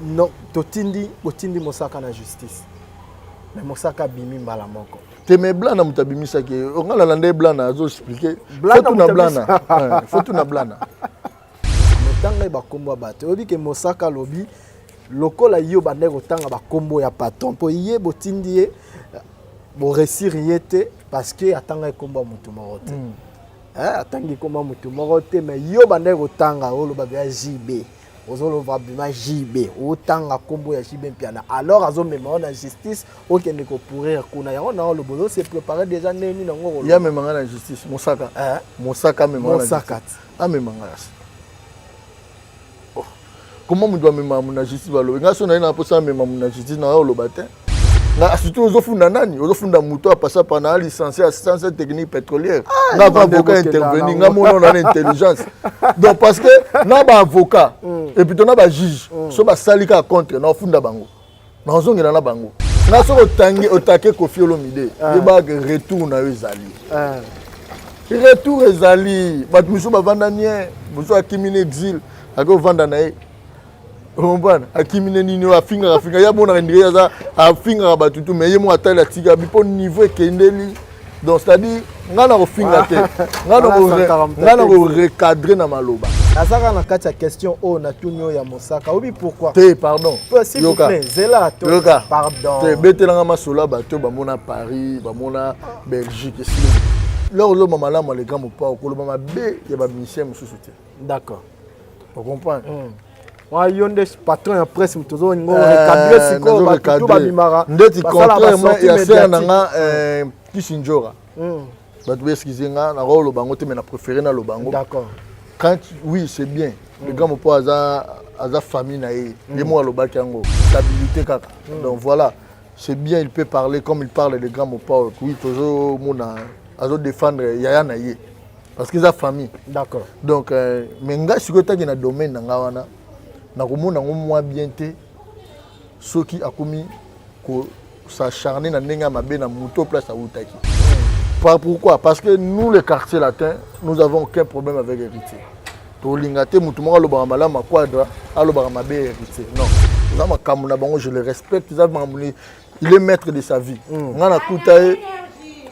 No, totindi botindi Mosaka na justice. Mais Mosaka abimi mbala moko. Te mais Blana moto abimisaki ye. Nga nalanda ye Blana azo expliquer. Faut tuna Blana. Faut tuna Blana. Motanga ye bakombo ya bato. Oyebi ke Mosaka alobi lokola yo bandaki kotanga bakombo ya patron mpo ye botindi ye boresir ye te parce que atangaki kombo ya motu moko te. Eh, atangi kombo ya motu moko te mais yo bandaki kotanga oloba ya JB. Ozoloba bima JB, otanga kombo ya JB Mpiana. Alors azomema yo na justice, okende ko pourrir kuna. Yango na oloba ozo se préparer déjà ndenge nini yango koloba. Ye amema nga na justice, Mosaka. Eh? Mosaka amema nga na Mosaka. justice. Amema nga. Oh. Comment moto amema na justice balobi? Nga so na ye na posa amema na justice na oloba te. Nga surtout ozofunda nani? Ozofunda moto apasa par na licencié assistance technique pétrolière. Ah, nga avant avocat intervenir, nga mona na intelligence. Donc parce que na ba avocat et plutôt na ba juge, so basali ka contre na ofunda bango. Na ozongela na bango. Nga soko otangi otake Koffi Olomide, yeba retour na yo ezali. Retour ezali, bato mosusu bavanda nie, mosusu akimi na exil, akovanda na ye. Comprendre? Akimi ne nini oyo afingaka afingaka ye amonaka ndire aza afingaka bato tu mais ye moko atali atika bi mpo niveau ekendeli. Donc c'est-à-dire nga na kofinga te, nga na korecadre na maloba. Nazaka na kati ya question oyo natuni oyo ya Mosaka. Obi pourquoi? Te pardon. S'il vous plaît, zela to. Yoka. Pardon. Te betelanga masolo ya bato bamona Paris, bamona Belgique esili. Lors oloba malamu ya le grand mopao, koloba mabe ya ba musiciens mosusu te. D'accord. Vous comprenez? Wa yo nde patron ya presse moto ozo ngo recadrer sikoyo bato tu babimaka ndeti contraire ya sœur na nga Kisindjora. Bato ba excuse nga na rolo bango te mais na préféré na loba ngo. D'accord. Quand oui c'est bien. Le grand mopao aza aza famille na ye. Ye mo alobaki yango stabilité kaka. Donc voilà, c'est bien il peut parler comme il parle le grand mopao. Oui tozo mona azo défendre yaya na ye. Parce que eza famille. D'accord. Donc mais nga sikoyo taki na domaine na nga wana nakomona yango mwa bien te soki akomi ko s'acharner na ndenge ya mabe na moto place awutaki. Pourquoi? Parce que nous les quartiers latins, nous avons aucun problème avec héritier. Tolinga te mutu moko alobaka malamu ya quadra, alobaka mabe ya héritier. Non. Eza makambo na bango, je le respecte, eza makambo ni il est maître de sa vie. Nga nakuta ye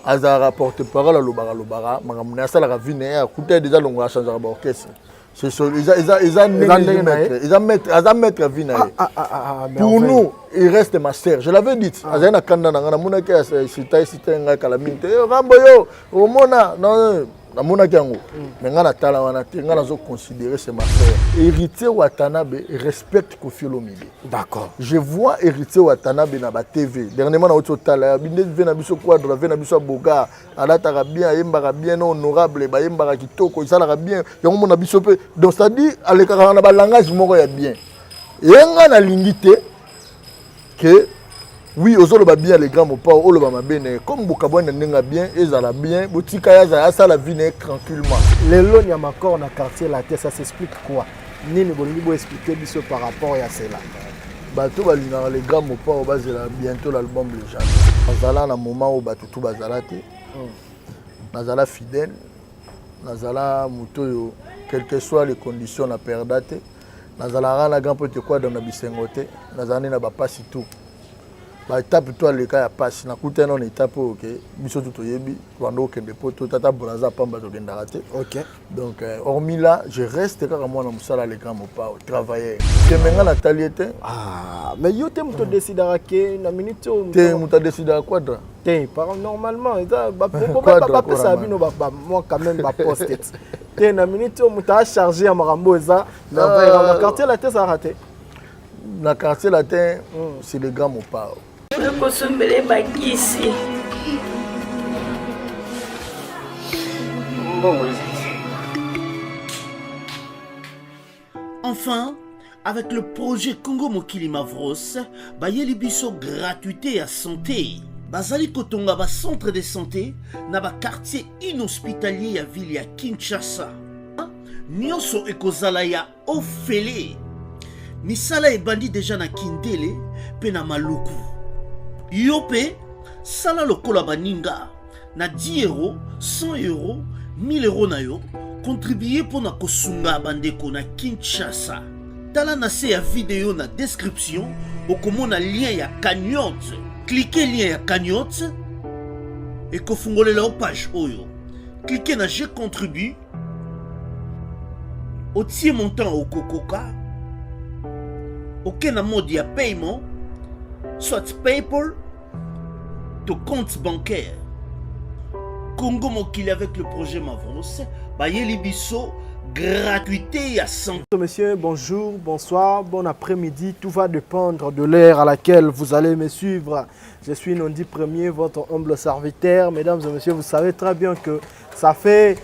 azalaka porte-parole, alobaka alobaka makambo na ye, asalaka vie na ye, akuta ye déjà longola achangeaka ba orchestre. C'est ça, eza, eza, eza Eza ndenge ndenge na ye. maître, eza maître, aza maître ya vie na ye. Ah, ah, ah, ah, Pour merveille. nous, il reste ma sœur. Je l'avais dit. Azali na kanda na nga, namonaki ya sita, sita ngai kala mingi te. Eh, Rambo yo, omona, non, namonaki yango. Mais nga natala wana te, nga nazo considérer c'est ma sœur. Héritier Watanabe respecte Koffi Olomide. D'accord. Je vois Héritier Watanabe na ba TV. Dernièrement na otala ya binde ve na biso quadra, ve na biso boga, alataka bien, ayembaka bien, non honorable, bayembaka kitoko, esalaka bien. Yango mona biso pe. Donc c'est-à-dire alekaka na ba langage moko ya bien. Yenga na lingi te que oui ozoloba bien les grands mopao, oloba mabe na ye. Comme bokabwani na ndenge ya bien, ezala bien, botika ye azala, asala vie na ye tranquillement. Lelo nyama corps na quartier latin, ça s'explique quoi? Nini bolingi bo expliquer biso par rapport ya cela? Bato balingaka les grands mopao bazela bientôt l'album Légende. Nazala na moment oyo bato tu bazala te. Nazala fidèle, nazala moto oyo quelles que soient les conditions na perda te. Nazalaka na grand prêtre Quadra na bisengo te, nazala nde na bapasi tout. Ba étape to aleka ya pasi, nakutani na étape oyo ke biso tout toyebi, bando okende poto, tata Brazza pamba tokendaka te. Ok. Donc hormis là, je reste kaka mwana mosala le grand mopao, travailleur. Te menga na tali te. Ah, mais yo te moto décidera ke na minute oyo Te moto décidera Quadra. Te, par normalement, eza ba Quadra, ba pesa Quadra, bino ba ba moi quand même ba poste. Te na minute oyo moto a chargé ya makambo eza na na quartier latin ça raté. Na quartier latin, c'est le grand mopao. Nakosombele bakisi. Mbongo ezali. Enfin, avec le projet Congo Mokili Mavros, bayeli biso gratuité ya santé. Bazali kotonga ba centre de santé na ba quartier inhospitalier ya ville ya Kinshasa. Nyonso ekozala ya ofele. Misala ebandi deja na Kindele pe na Maluku. Yo pe sala lokola baninga na 10 euros, 100 euros, 1000 euros na yo, contribuer pona kosunga bandeko na Kinshasa. Tala na se ya video na description okomona lien ya cagnotte. Cliquez lien ya cagnotte ekofungolela yo page oyo. Cliquez na je contribue otie montant okokoka oke na mode ya paiement soit PayPal to compte bancaire. Congo Mokili avec le projet Mavros bayeli biso gratuité ya santé. Monsieur, bonjour, bonsoir, bon après-midi. Tout va dépendre de l'heure à laquelle vous allez me suivre. Je suis Nondi Premier, votre humble serviteur. Mesdames et messieurs, vous savez très bien que ça fait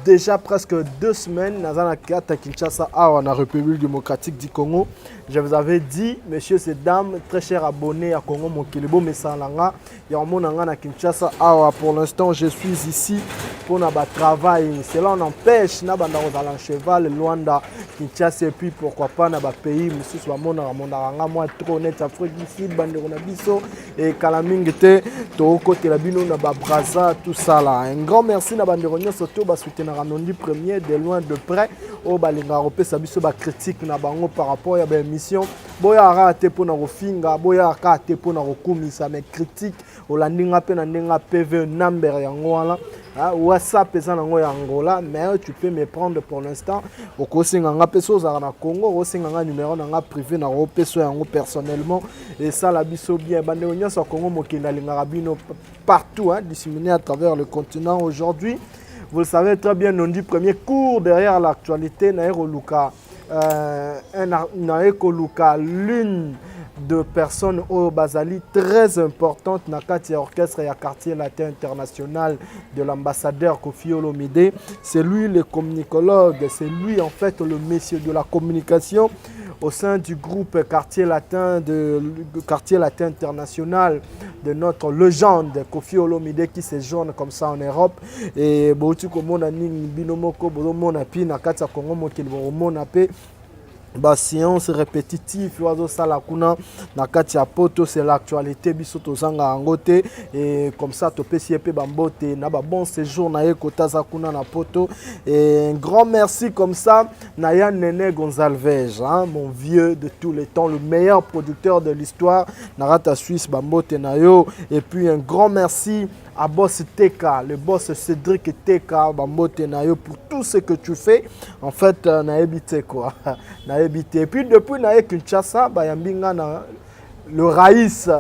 déjà presque 2 semaines, naza na kati ya Kinshasa, awa na République démocratique du Congo. Je vous avais dit, messieurs et dames, très chers abonnés à Congo Mokili, bomesana nga ya komona nga na Kinshasa awa. Pour l'instant, je suis ici pour na travail. Cela n'empêche na banda kozala en cheval Luanda, Kinshasa et puis pourquoi pas na ba pays mosusu bamonaka monaka nga mwa trop net Afrique du Sud, bandeko na biso e kala mingi te tokotela bino na babraza, tout ça là. Un grand merci na bandeko nyonso to basoutenaka Nondi Premier de loin, de près, oyo balingaka kopesa biso bacritique na bango par rapport ya baémission. Boyaka te mpona kofinga, boyaka te mpona kokumisa, mais critique olandi nga mpe na ndenge ya PV number yango wana. WhatsApp eza nango ya Angola, mais tu peux me prendre pour l'instant. Okosenga nga mpe so ozalaka na Congo, okosenga nga numéro na nga privé, na kopesa yango personnellement. Esala biso bien. Bandeko nyonso ya Congo Mokili, alingaka bino partout, hein, disséminé à travers le continent. Aujourd'hui, vous le savez très bien, Nondi Premier court derrière l'actualité. Naye koluka naye koluka l'une de personnes oyo bazali très importante na kati ya orchestre ya Quartier Latin International de l'ambassadeur Koffi Olomide. C'est lui le communicologue, c'est lui en fait le monsieur de la communication au sein du groupe Quartier Latin, de Quartier Latin International de notre légende Koffi Olomide qui séjourne comme ça en Europe. Et bouti komona nini bino moko bozomona pi na kati ya Congo Mokili, bomona pe baséance répétitive oyo azosala kuna na kati ya Poto. C'est l'actualité, biso tozanga yango te. Et comme ça topesi ye mpe bambote na babon séjour na ye kota aza kuna na Poto. Et un grand merci comme ça na ya Nene Gonzalvege, hein, mon vieux de tous les temps, le meilleur producteur de l'histoire na rata Suisse, bambote na yo. Et puis un grand merci à Boss Teka, le boss Cédric Teka, bambote na yo pour tout ce que tu fais. En fait, nayebi te quoi, nayebi te. Et puis depuis naye Kinshasa, bayambi nga na le Raïs,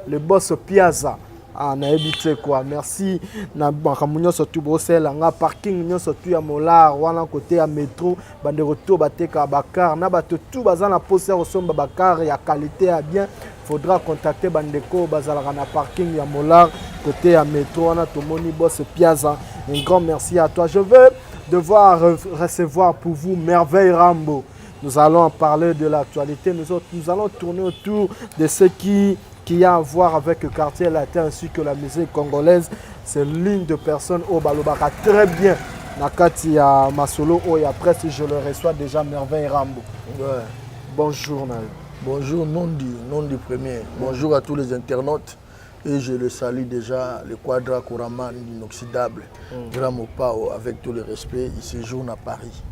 le boss Piazza. Ah, nayebi te quoi. Merci na makambo nyonso tu bosala nga. Parking nyonso tu ya Molar wana, côté ya métro, bandeko to batekaka bacar na bato tu baza na posa ya kosomba bacar ya qualité ya bien, faudra contacter bandeko bazalaka na parking ya Molar, côté ya métro wana. Tomoni boss Piazza, un grand merci à toi. Je veux devoir recevoir pour vous Merveille Rambo. Nous allons parler de l'actualité, nous, nous allons tourner autour de ce qui a à voir avec le Quartier Latin ainsi que la musique congolaise. C'est l'une de personnes oyo balobaka très bien na kati ya masolo oyo. Après, si je le reçois déjà, Merveille Rambo. Ouais. Bonjour Nayo. Bonjour Nondi, Nondi Premier. Bonjour à tous les internautes. Et je le salue déjà, le Quadra Kouraman inoxydable, Grand Mopao, avec tout le respect, il séjourne à Paris.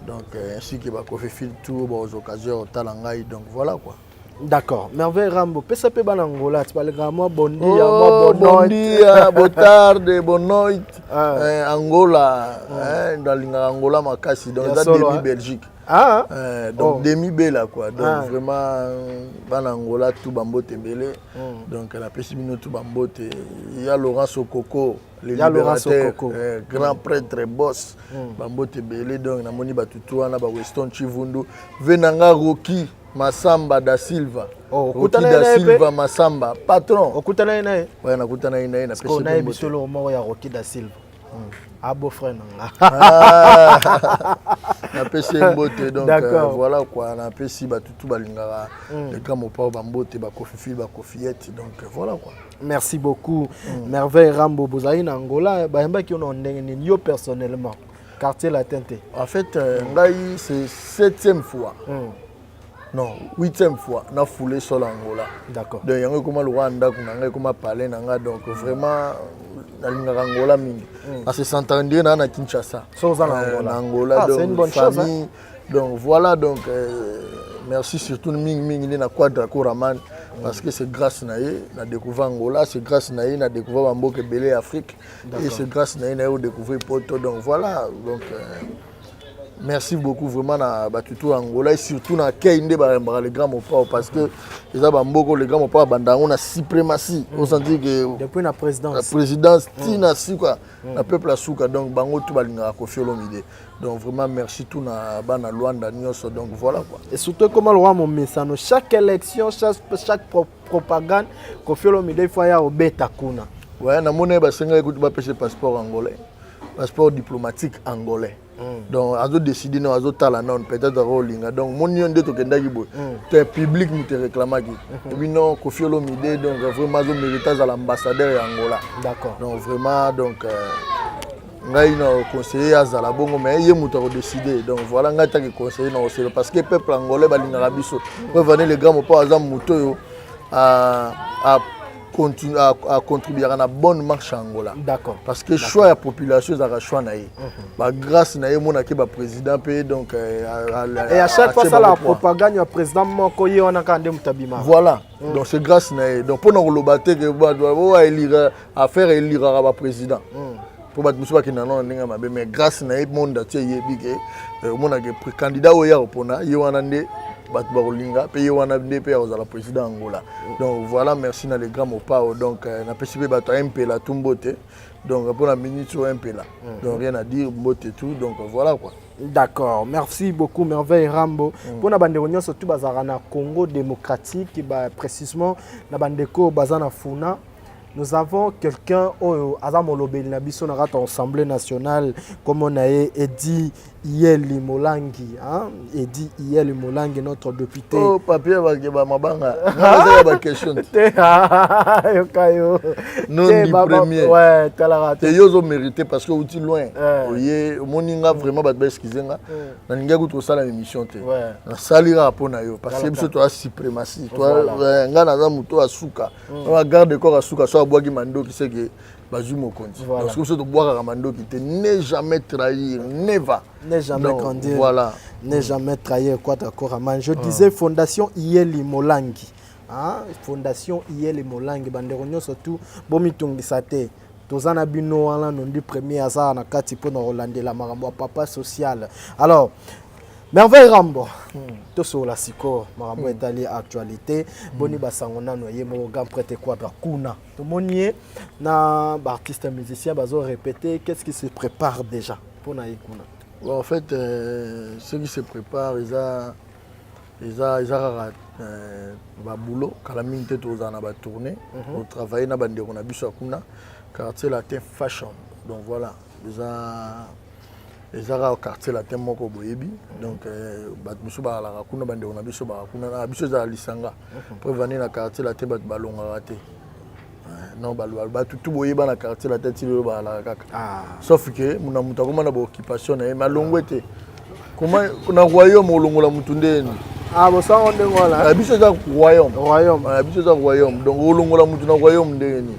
Donc, ainsi que Bakofi Fil Tour, bon, aux occasions, Talangaï, donc voilà quoi. D'accord. Merveille Rambo, pesa pe bana Angola, tu parles moi bon dia, Oh, moi bon bonne dia, boa tarde, boa noite. Ah. Angola, hein, dans Angola makasi, donc Ya ça solo, demi hein. Belgique. Ah. Donc Oh. demi bela quoi. Donc Ah. vraiment bana Angola tout bambote mbele. Donc napesi bino tout bambote. Il y a Laurent Sokoko, le Il y a Laurent libérateur, Sokoko. Grand prêtre boss. Bambote ebele. Donc namoni batutu wana ba Weston Chivundu, venanga Rocky Masamba da Silva. Oh, Rocky okutana da na ye pe? Silva Masamba, patron. Okutana ye na ye? Ouais, nakutana ye na ye, napesi Ko ye nayebi mbote. solo moko ya Rocky da Silva. Ah, beau frère na nga. Ah, napesi ye mbote. Donc voilà quoi, napesi batutu balingaka le grand Mopao bambote, bakofifili, bakofiette. Donc voilà quoi. Merci beaucoup. Merveille Rambo, bozali na Angola, bayambaki yo na ndenge nini yo personnellement? Quartier Latin te. En fait, ngai c'est septième fois, non, huitième fois na foulé sol Angola. Donc yango ekoma lokwa ndako na ngai, ekoma palais na ngai. Donc vraiment nalingaka Angola mingi, na se sentir ndenge naa na Kinshasa. So oza na na Angola. Angola. Ah, c'est une donc bonne chose, hein. famille. Donc voilà, donc merci surtout mingi mingi nde na Quadra Koraman, parce que c'est grâce na ye na découvert Angola, c'est grâce na ye na découvert bamboka ebele ya Afrique, et c'est grâce na ye na ye odécouvrir Poto. Donc voilà, donc merci beaucoup vraiment na bato to Angola et surtout na kei nde bayambaka le grand Mopao, parce que eza bamboka le grand Mopao abanda yango na suprématie, osentir que depuis na na présidence, présidence ntina suka na peuple asuka. Donc bango tu balingaka Kofi Olomide. Donc vraiment merci tout na bana Lwanda nyonso. Donc voilà quoi. Et surtout comment le roi momesano, chaque élection, chaque propagande, Kofi Olomide, il faut aya obeta kuna. Ouais, namoni ye basengaki kutu bapesa passeport angolais, passeport diplomatique angolais. Donc azodécide no, azotala nano, peut-être akolinga. Donc moni yo nde tokendaki boye te, public moto eréclamaki ebi non, Kofi Olomide, donc vraiment azomérite azala ambassadeur ya Angola. Donc vraiment, donc ngai na conseiller azala bongo, mais ye moto akodécide. Donc voilà, ngai taki conseiller na koselo, parce que peuple angolais balingaka biso. Po vane le grand Mopao aza moto oyo acontribuaka na bonne marche ya Angola. Parce que choix ya population ezalaka choix na ye, bagrâce na ye emonaki baprésident mpe, donc Et à chaque fois atie sala bango point. Propagande ya président moko, ye wana kaka nde moto abima. Voilà, donc c'est grâce na ye. Donc mpona koloba te ke bato oyo aelira affaire eliraka baprésident, mpo bato mosusu bakenda nano ndenge ya mabe, mais grâce na ye monde atie eyebi ke omonake candidat oyo ya kopona ye wana nde bato bakolinga, mpe ye wana nde mpe ya kozala président Angola. Donc voilà, merci na le grand Mopao. Donc napesi mpe bato ya Mpela tu mbote. Donc mpona minute oyo Mpela, donc rien à dire, mbote tout. Donc voilà quoi. D'accord, merci beaucoup Merveille Rambo. Mpona bandeko nyonso tu bazalaka na Congo démocratique, ba, précisément na bandeko baza na Funa, nous avons quelqu'un oyo aza molobeli na biso na kati ya Assemblée nationale, kombo na ye Edi Iyeli Molangi, hein? Edi Iyeli Molangi, notre député. Oh, papier bake bamabanga nga baquestion. Te, yoka yo. Non, Te, du premier. Ouais, talaka. Te, yo ozomérite parce que outi loin. Oye omoni nga vraiment, bato baexcuse nga, nalingi kutu kosala émission te. Nasali kaka mpo na yo parce que Talaka. biso toza suprématie. Nga naza moto asuka, garde corps asuka, so abwaki mandoki seke bazwi mokonzi. Parce que biso tobwakaka mandoki te. Ne jamais trahir, never. Ne jamais Donc, grandir. Voilà. Ne jamais trahir Quadra Koraman. Je disais Fondation Iyeli Molangi. Hein? Fondation Iyeli Molangi. Bandeko nyonso tu bomitungisa te. Toza na bino wana nondi premier aza na kati mpona kolandela makambo ya papa social. Alors, Merveille Rambo, tosola sikoyo makambo etali actualité. Boni basango nano ye moko grand prêtre Quadra kuna? Tomoni ye na baartiste musicien bazo répéter. Qu'est-ce qui se prépare déjà mpona ye kuna? Bon, en fait, ce qui se prépare, eza kaka baboulot. Kala mingi te tozala na batournée, otravaille na bandeko na biso ya kuna, Quartier Latin Fashion. Donc voilà, eza kaka Quartier Latin moko boyebi. Donc bato mosusu bazalaka kuna, bandeko na biso baka kuna na biso, ezala lisanga. Preuve na Quartier Latin, bato balongaka te. Non, bato tu boyeba na Quartier Latin ti lelo bazalaka kaka. Sauf que na moto akoma na baoccupation na ye, mais alongwe te. Koma na royaume, olongola motu ndeni? Ah, bosango ndenge wana. Biso eza royaume. Royaume. Biso eza royaume, donc olongola motu na royaume ndenge nini?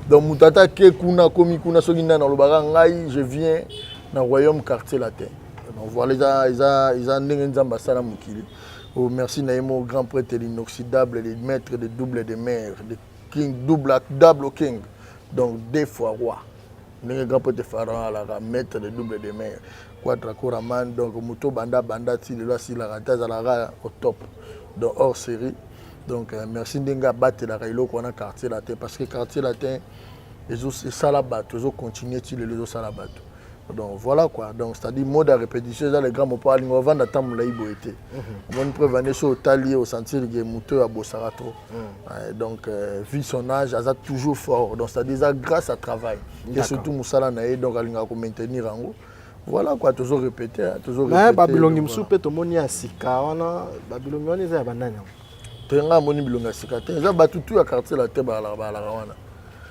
Donc moto ata ke kuna, akomi kuna, soki nani alobaka ngai je viens na royaume Quartier Latin. Donc voilà, eza ndenge Nzambe asala mokili. Oh, merci na ye mo grand prêtre, l'inoxydable, le maître de double de mer, de king double, double king, donc deux fois roi, ndenge grand prêtre Pharaon alaka maître de double de mer, Quadra Koraman. Donc moto banda banda ti lelo asilaka te, azalaka au top, donc hors série. Donc merci ndenge abatelaka eloko wana Quartier Latin, parce que Quartier Latin esala bato, ezocontinue ti lelo, ezosala bato. Donc voilà quoi. Donc c'est à dire mode ya répétition eza le grand Mopao alinga ovanda ata molai boye te. Omoni preuve ane, so otali ye, osentir ke moto oyo abosaka trop. Donc vu son âge, aza toujours fort. Donc c'est à dire eza grâce à travail et surtout mosala na ye, donc alingaka komaintenir yango. Voilà quoi, tozo répéter, tozo Mais babilongi mosusu mpe tomoni ya sika wana, babilongi wana eza ya banani yango? Te, nga amoni bilongi ya sika te, eza bato tu ya Quartier Latin balaka balaka wana,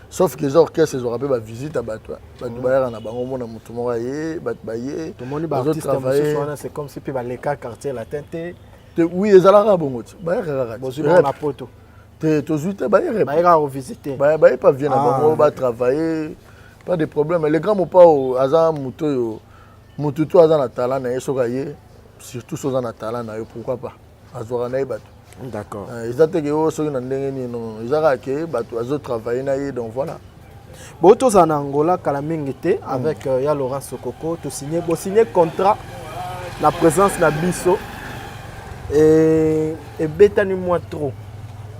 sauf que eza orchestre ezwaka mpe bavisite ya bato. Bato bayaka na bango, omona motu moko aye, bato baye. Tomoni baartiste mosusu wana, c'est comme si mpe baleka Quartier Latin te. Te, oui, ezalaka bongo ti bayaka kaka. Bozwi bango na Poto? Te, tozwi te, bayere. Bayekaka kovisite. Baye pa vie na bango, batravaille, pas de problème. Le grand Mopao aza motu oyo motu to aza na talent na ye, soki aye. Surtout soki oza na talent na yo, pourquoi pas? Azwaka na ye bato. D'accord. Eza te ke oyo soki na ndenge nini, non, eza kaka ke bato azotravaille na ye, donc voilà. Bo tozala na Angola kala mingi te avec ya Laurent Sokoko, tosigné, bosigné contrat na présence na biso ebetani mwa trop.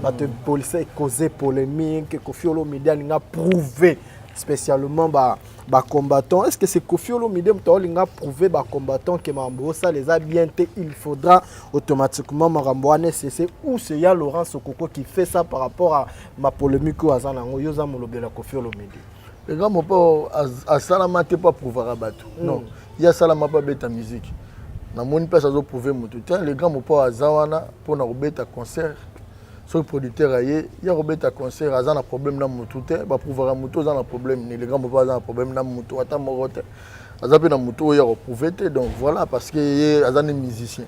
Bato polisi ecause polémique. Kofi Olomide alinga prouver spécialement bacombattant. Est ce que c'est Kofi Olomide moto aolinga prouver bacombattant ke makambo osala eza bien te, il faudra automatiquement makambo wana ecesse, ou c'est ya Laurent Sokoko qui fait ça par rapport à ma polémique oyo aza nango? Yo oza molobela Kofi Olomide. Le grand mopao asalama te mpo aprouvaka bato, non. Ye asalama mpo abeta musique. Namoni place azoprouve motu te. Le grand mopao aza wana mpona kobeta concert. Soki producteur aye ya kobeta concert, aza na problème na motu te. Baprouvaka motu oza na problème ni. Le grand mopao aza na problème na motu ata moko te, aza mpe na motu oyo ya koprouve te. Donc voilà, parce que ye aza ne musicien,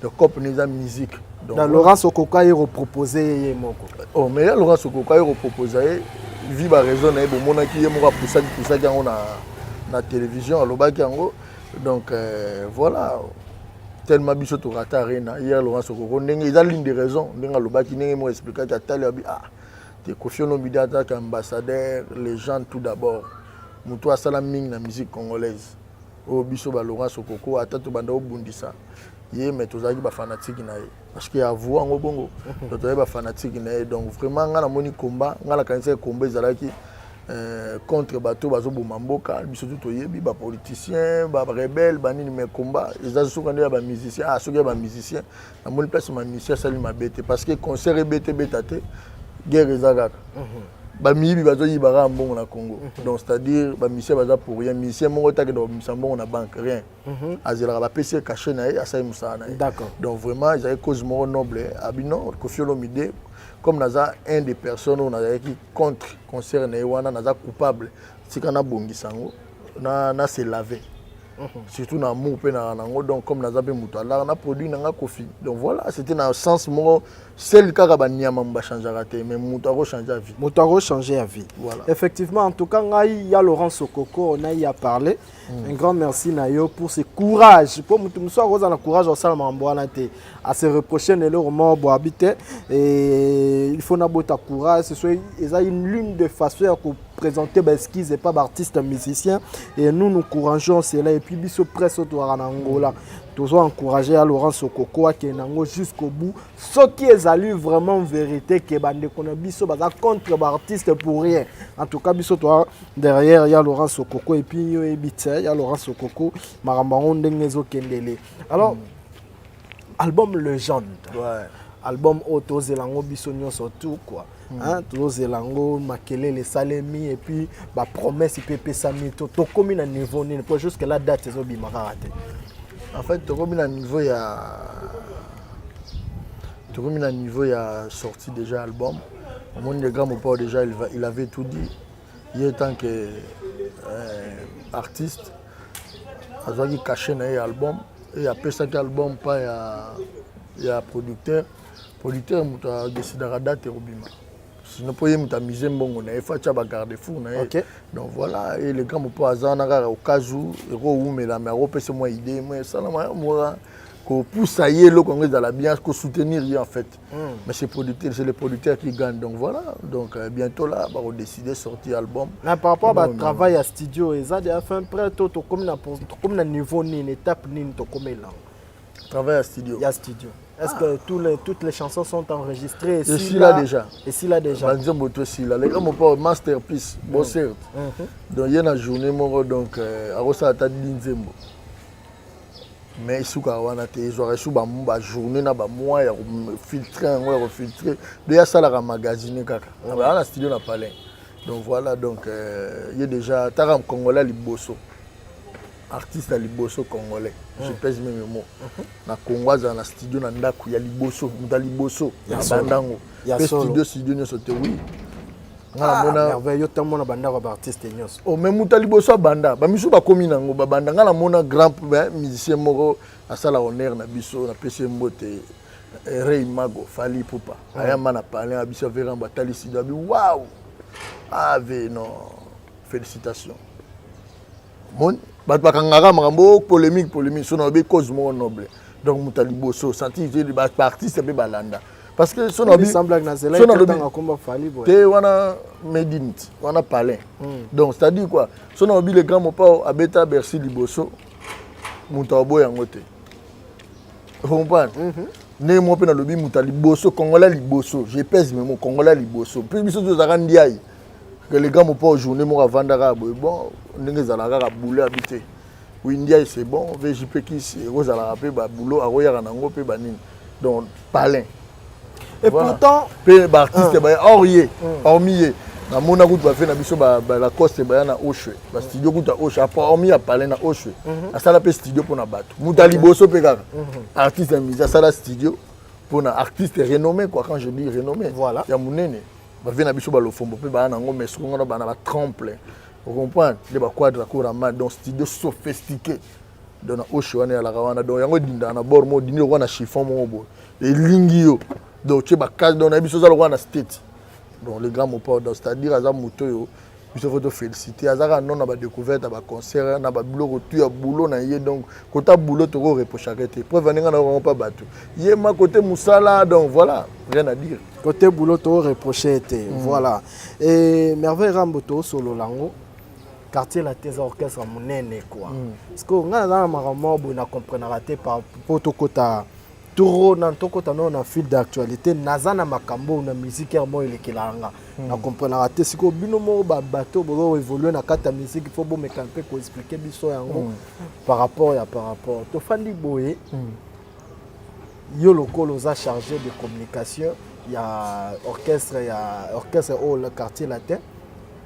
donc cope ne eza musique. Donc, na Laurent Sokoko aye kopropose ye moko. Oh, mais ya Laurent Sokoko aye kopropose ye vi baraison na ye. Bomonaki ye moko apusaki pusaki yango na télévision, alobaki yango. Donc voilà, tellement biso torata arena hier, Laurent Sokoko ndenge eza ligne de raison, ndenge alobaki, ndenge moko expliquaki, atali abi: ah te, Kofi Olomide azalaki ambassadeur, légende tout d'abord, moto asala mingi na musique congolaise. Oyo biso ba Laurent Sokoko, ata tobanda obundisa ye, mais tozalaki bafanatike na ye, parce que avoue yango bongo. Donc tozalaki bafanatike na ye. Donc vraiment ngai namoni combat, ngai nakanisaki combat ezalaki contre bato bazoboma mboka. Biso tu toyebi bapoliticien, barebele, banini, mais combat eza soki nde ya bamusicien. Ah, soki ya bamusicien, namoni place bamusicien asali mabe te, parce que concert ebete ebeta te, guerre eza kaka, bamiyibi bazoyiba kaka mbongo na Congo. Donc c'est à dire bamusicien baza pour rien. Musicien moko takende kobimisa mbongo na banque, rien. Azelaka bapesi ye cachet na ye, asali mosala na ye. Donc vraiment ezalaki cause moko noble. Abi non, Kofi Olomide, comme naza un des personnes oyo nazalaki contre concert na ye wana, naza coupable, tika nabongisa yango, na se laver, surtout na amour mpe na nango. Donc comme naza mpe moto alaka na produit na nga Kofi, donc voilà, c'était na sens moko sel kaka. Banyama bachangeaka te, mais moto akochange ya vie. Moto akochange ya vie. Voilà. Effectivement, en tout cas ngai ya Laurent Sokoko, on a y a parlé. Un grand merci na yo pour ce courage, po moto mosusu akozala na courage osala makambo wana te, à se reprocher na eloko moko boabi te. Et il faut nabota courage, ce soit eza une l'une des façons ya koprésenter baexcuse epa baartiste musicien, et nous nous encourageons cela. Et puis biso presse oyo tozalaka na Angola, tozo encourager ya Laurent Sokoko akende yango jusqu'au bout. Soki ezali vraiment vérité ke bandeko na biso baza contre baartiste pour rien, en tout cas biso toa derrière ya Laurent Sokoko. Et puis yo oyebi te ya Laurent Sokoko, makambo yango ndenge ezokendele. Alors album Légende, album oyo tozela yango biso nyonso tout quoi, hein, tozozela yango, makelele esalemi et puis bapromesse mpe epesami. To tokómi na niveau nini? Po jusque la date ezobima kaka te. En fait tokomi na niveau ya sortie déjà album. Omoni, le grand mopao déjà il avait tout dit. Ye tant que artiste azwaki cachet na ye ya album e apesaki album pa ya producteur. Producteur moto adecidaka date ekobima, sinon mpo ye moto amise mbongo na ye, fo atya bagarde fou na ye. Donc voilà, et le grand mopao aza wana kaka au cas où ekowumela, mais akopesa mwa idée mwa esalama mwa kopusa ye eloko yango ezala bien, kosoutenir ye en fait. Mais c'est producteur, c'est le producteur qui gagne. Donc voilà, donc bientôt là bakodécider sortir album. Na par rapport Non, à batravail ya studio, eza déjà fin prêt to tokomi na niveau nini, étape nini tokomi elango? Travail à studio? Ya studio, est-ce que toutes les chansons sont enregistrées? Esila déjà. Esila déjà. Banzembo to esila. Le grand mopao masterpiece bon, certes. Donc ye na journée moko, donc akosala ata di nzembo, mais esukaka wana te. Ezwaka esu bajournée na bamois ya kofiltre yango, ya kofiltre. Donc ye asalaka magasine kaka aa na studio na palin. Donc voilà, donc ye déjà taka congolais ya liboso, artiste ya liboso congolais, je pèse même mot, na Congo azala na studio na ndako ya liboso, moto ya liboso Ya na solo. bandango. Ya Mpe solo. studio nyonso te, oui, nga Ah, namona. Merveille, yo tamona bandako ya baartiste nyonso. Oh, mais moto ya liboso abanda, bamisu bakomi nango babanda. Nga namona grand musicien moko asala honneur na biso, napesi ye mbote, Rey Mago Fally Ipupa. Ayamba na palin ya biso averambo, atali studio, abi: waw, ave non, félicitation. Moni bato bakangaka makambo polémique polémique, so na oyebi cause moko noble. Donc moto ya liboso santi baartiste mpe balanda, parce que so te wana medine wana palin. Donc c'est à dire quoi? So nalobi le grand Mopao abeta Bercy liboso, moto aboya yango te, comprendre? Ndenge moko mpe nalobi moto ya liboso, Congolais liboso, je pèse mes mots, Congolais liboso mpe biso tozalaka ndiaye que le grand Mopao, journée moko avandaka boye, bon, ndenge ezalaka kaka boulot abi te. Oui, ndiaye, c'est bon, VJP kisi ekozalaka mpe baboulot akoyaka nango mpe banini, donc palin. Et voilà. Pourtant mpe baartiste baya or ye, hormis ye, namona kutu bafe na biso Lacoste baya na Oshwe, bastudio kutu ya Oshwe, hormis ya palin na Oshwe, asala mpe studio mpona bato. Moto ya liboso mpe kaka artiste ya musique asala studio mpona artiste renommé quoi. Quand je dis renommé, ya monene, bave na biso balofombo mpe baya nango, mais soki ngana bana batremple, ocomprendre nde baquadre akorama. Donc studio sophistiqué, donc na Oshwe wana eyalaka wana. Donc yango edindaka na bord moko, odindi lokola na chiffon moko boye, elingi yo. Donc tie bakase, donc nayebi so oza lokola na state. Donc le grand Mopao, donc c'est à dire aza moto oyo biso faut tofélicité. Aza kaka non na badécouverte ya baconcert na babiloko tu ya boulot na ye. Donc kota boulot, tokoreprochaka te. Preuve, ndenge na yokango mpa bato ye ma côté mosala. Donc voilà, rien à dire. Côté boulot, toreproche te. Voilà. Et Merveille Rambo, tosolola yango, Quartier Latin eza orchestre monene quoi, parce que ngai naza na makambo moko boye na comprenaka te. Po tokota trop na tokota nao na fil d'actualité, naza na makambo na musique ya moko elekelaka nga, na comprenaka te. Sikoyo bino moko bato bozo évolue na kati ya musique, faut bomeka mpe koexpliquer biso yango par rapport tofandi boye. Yo lokola oza chargé de communication ya orchestre oyo le Quartier Latin,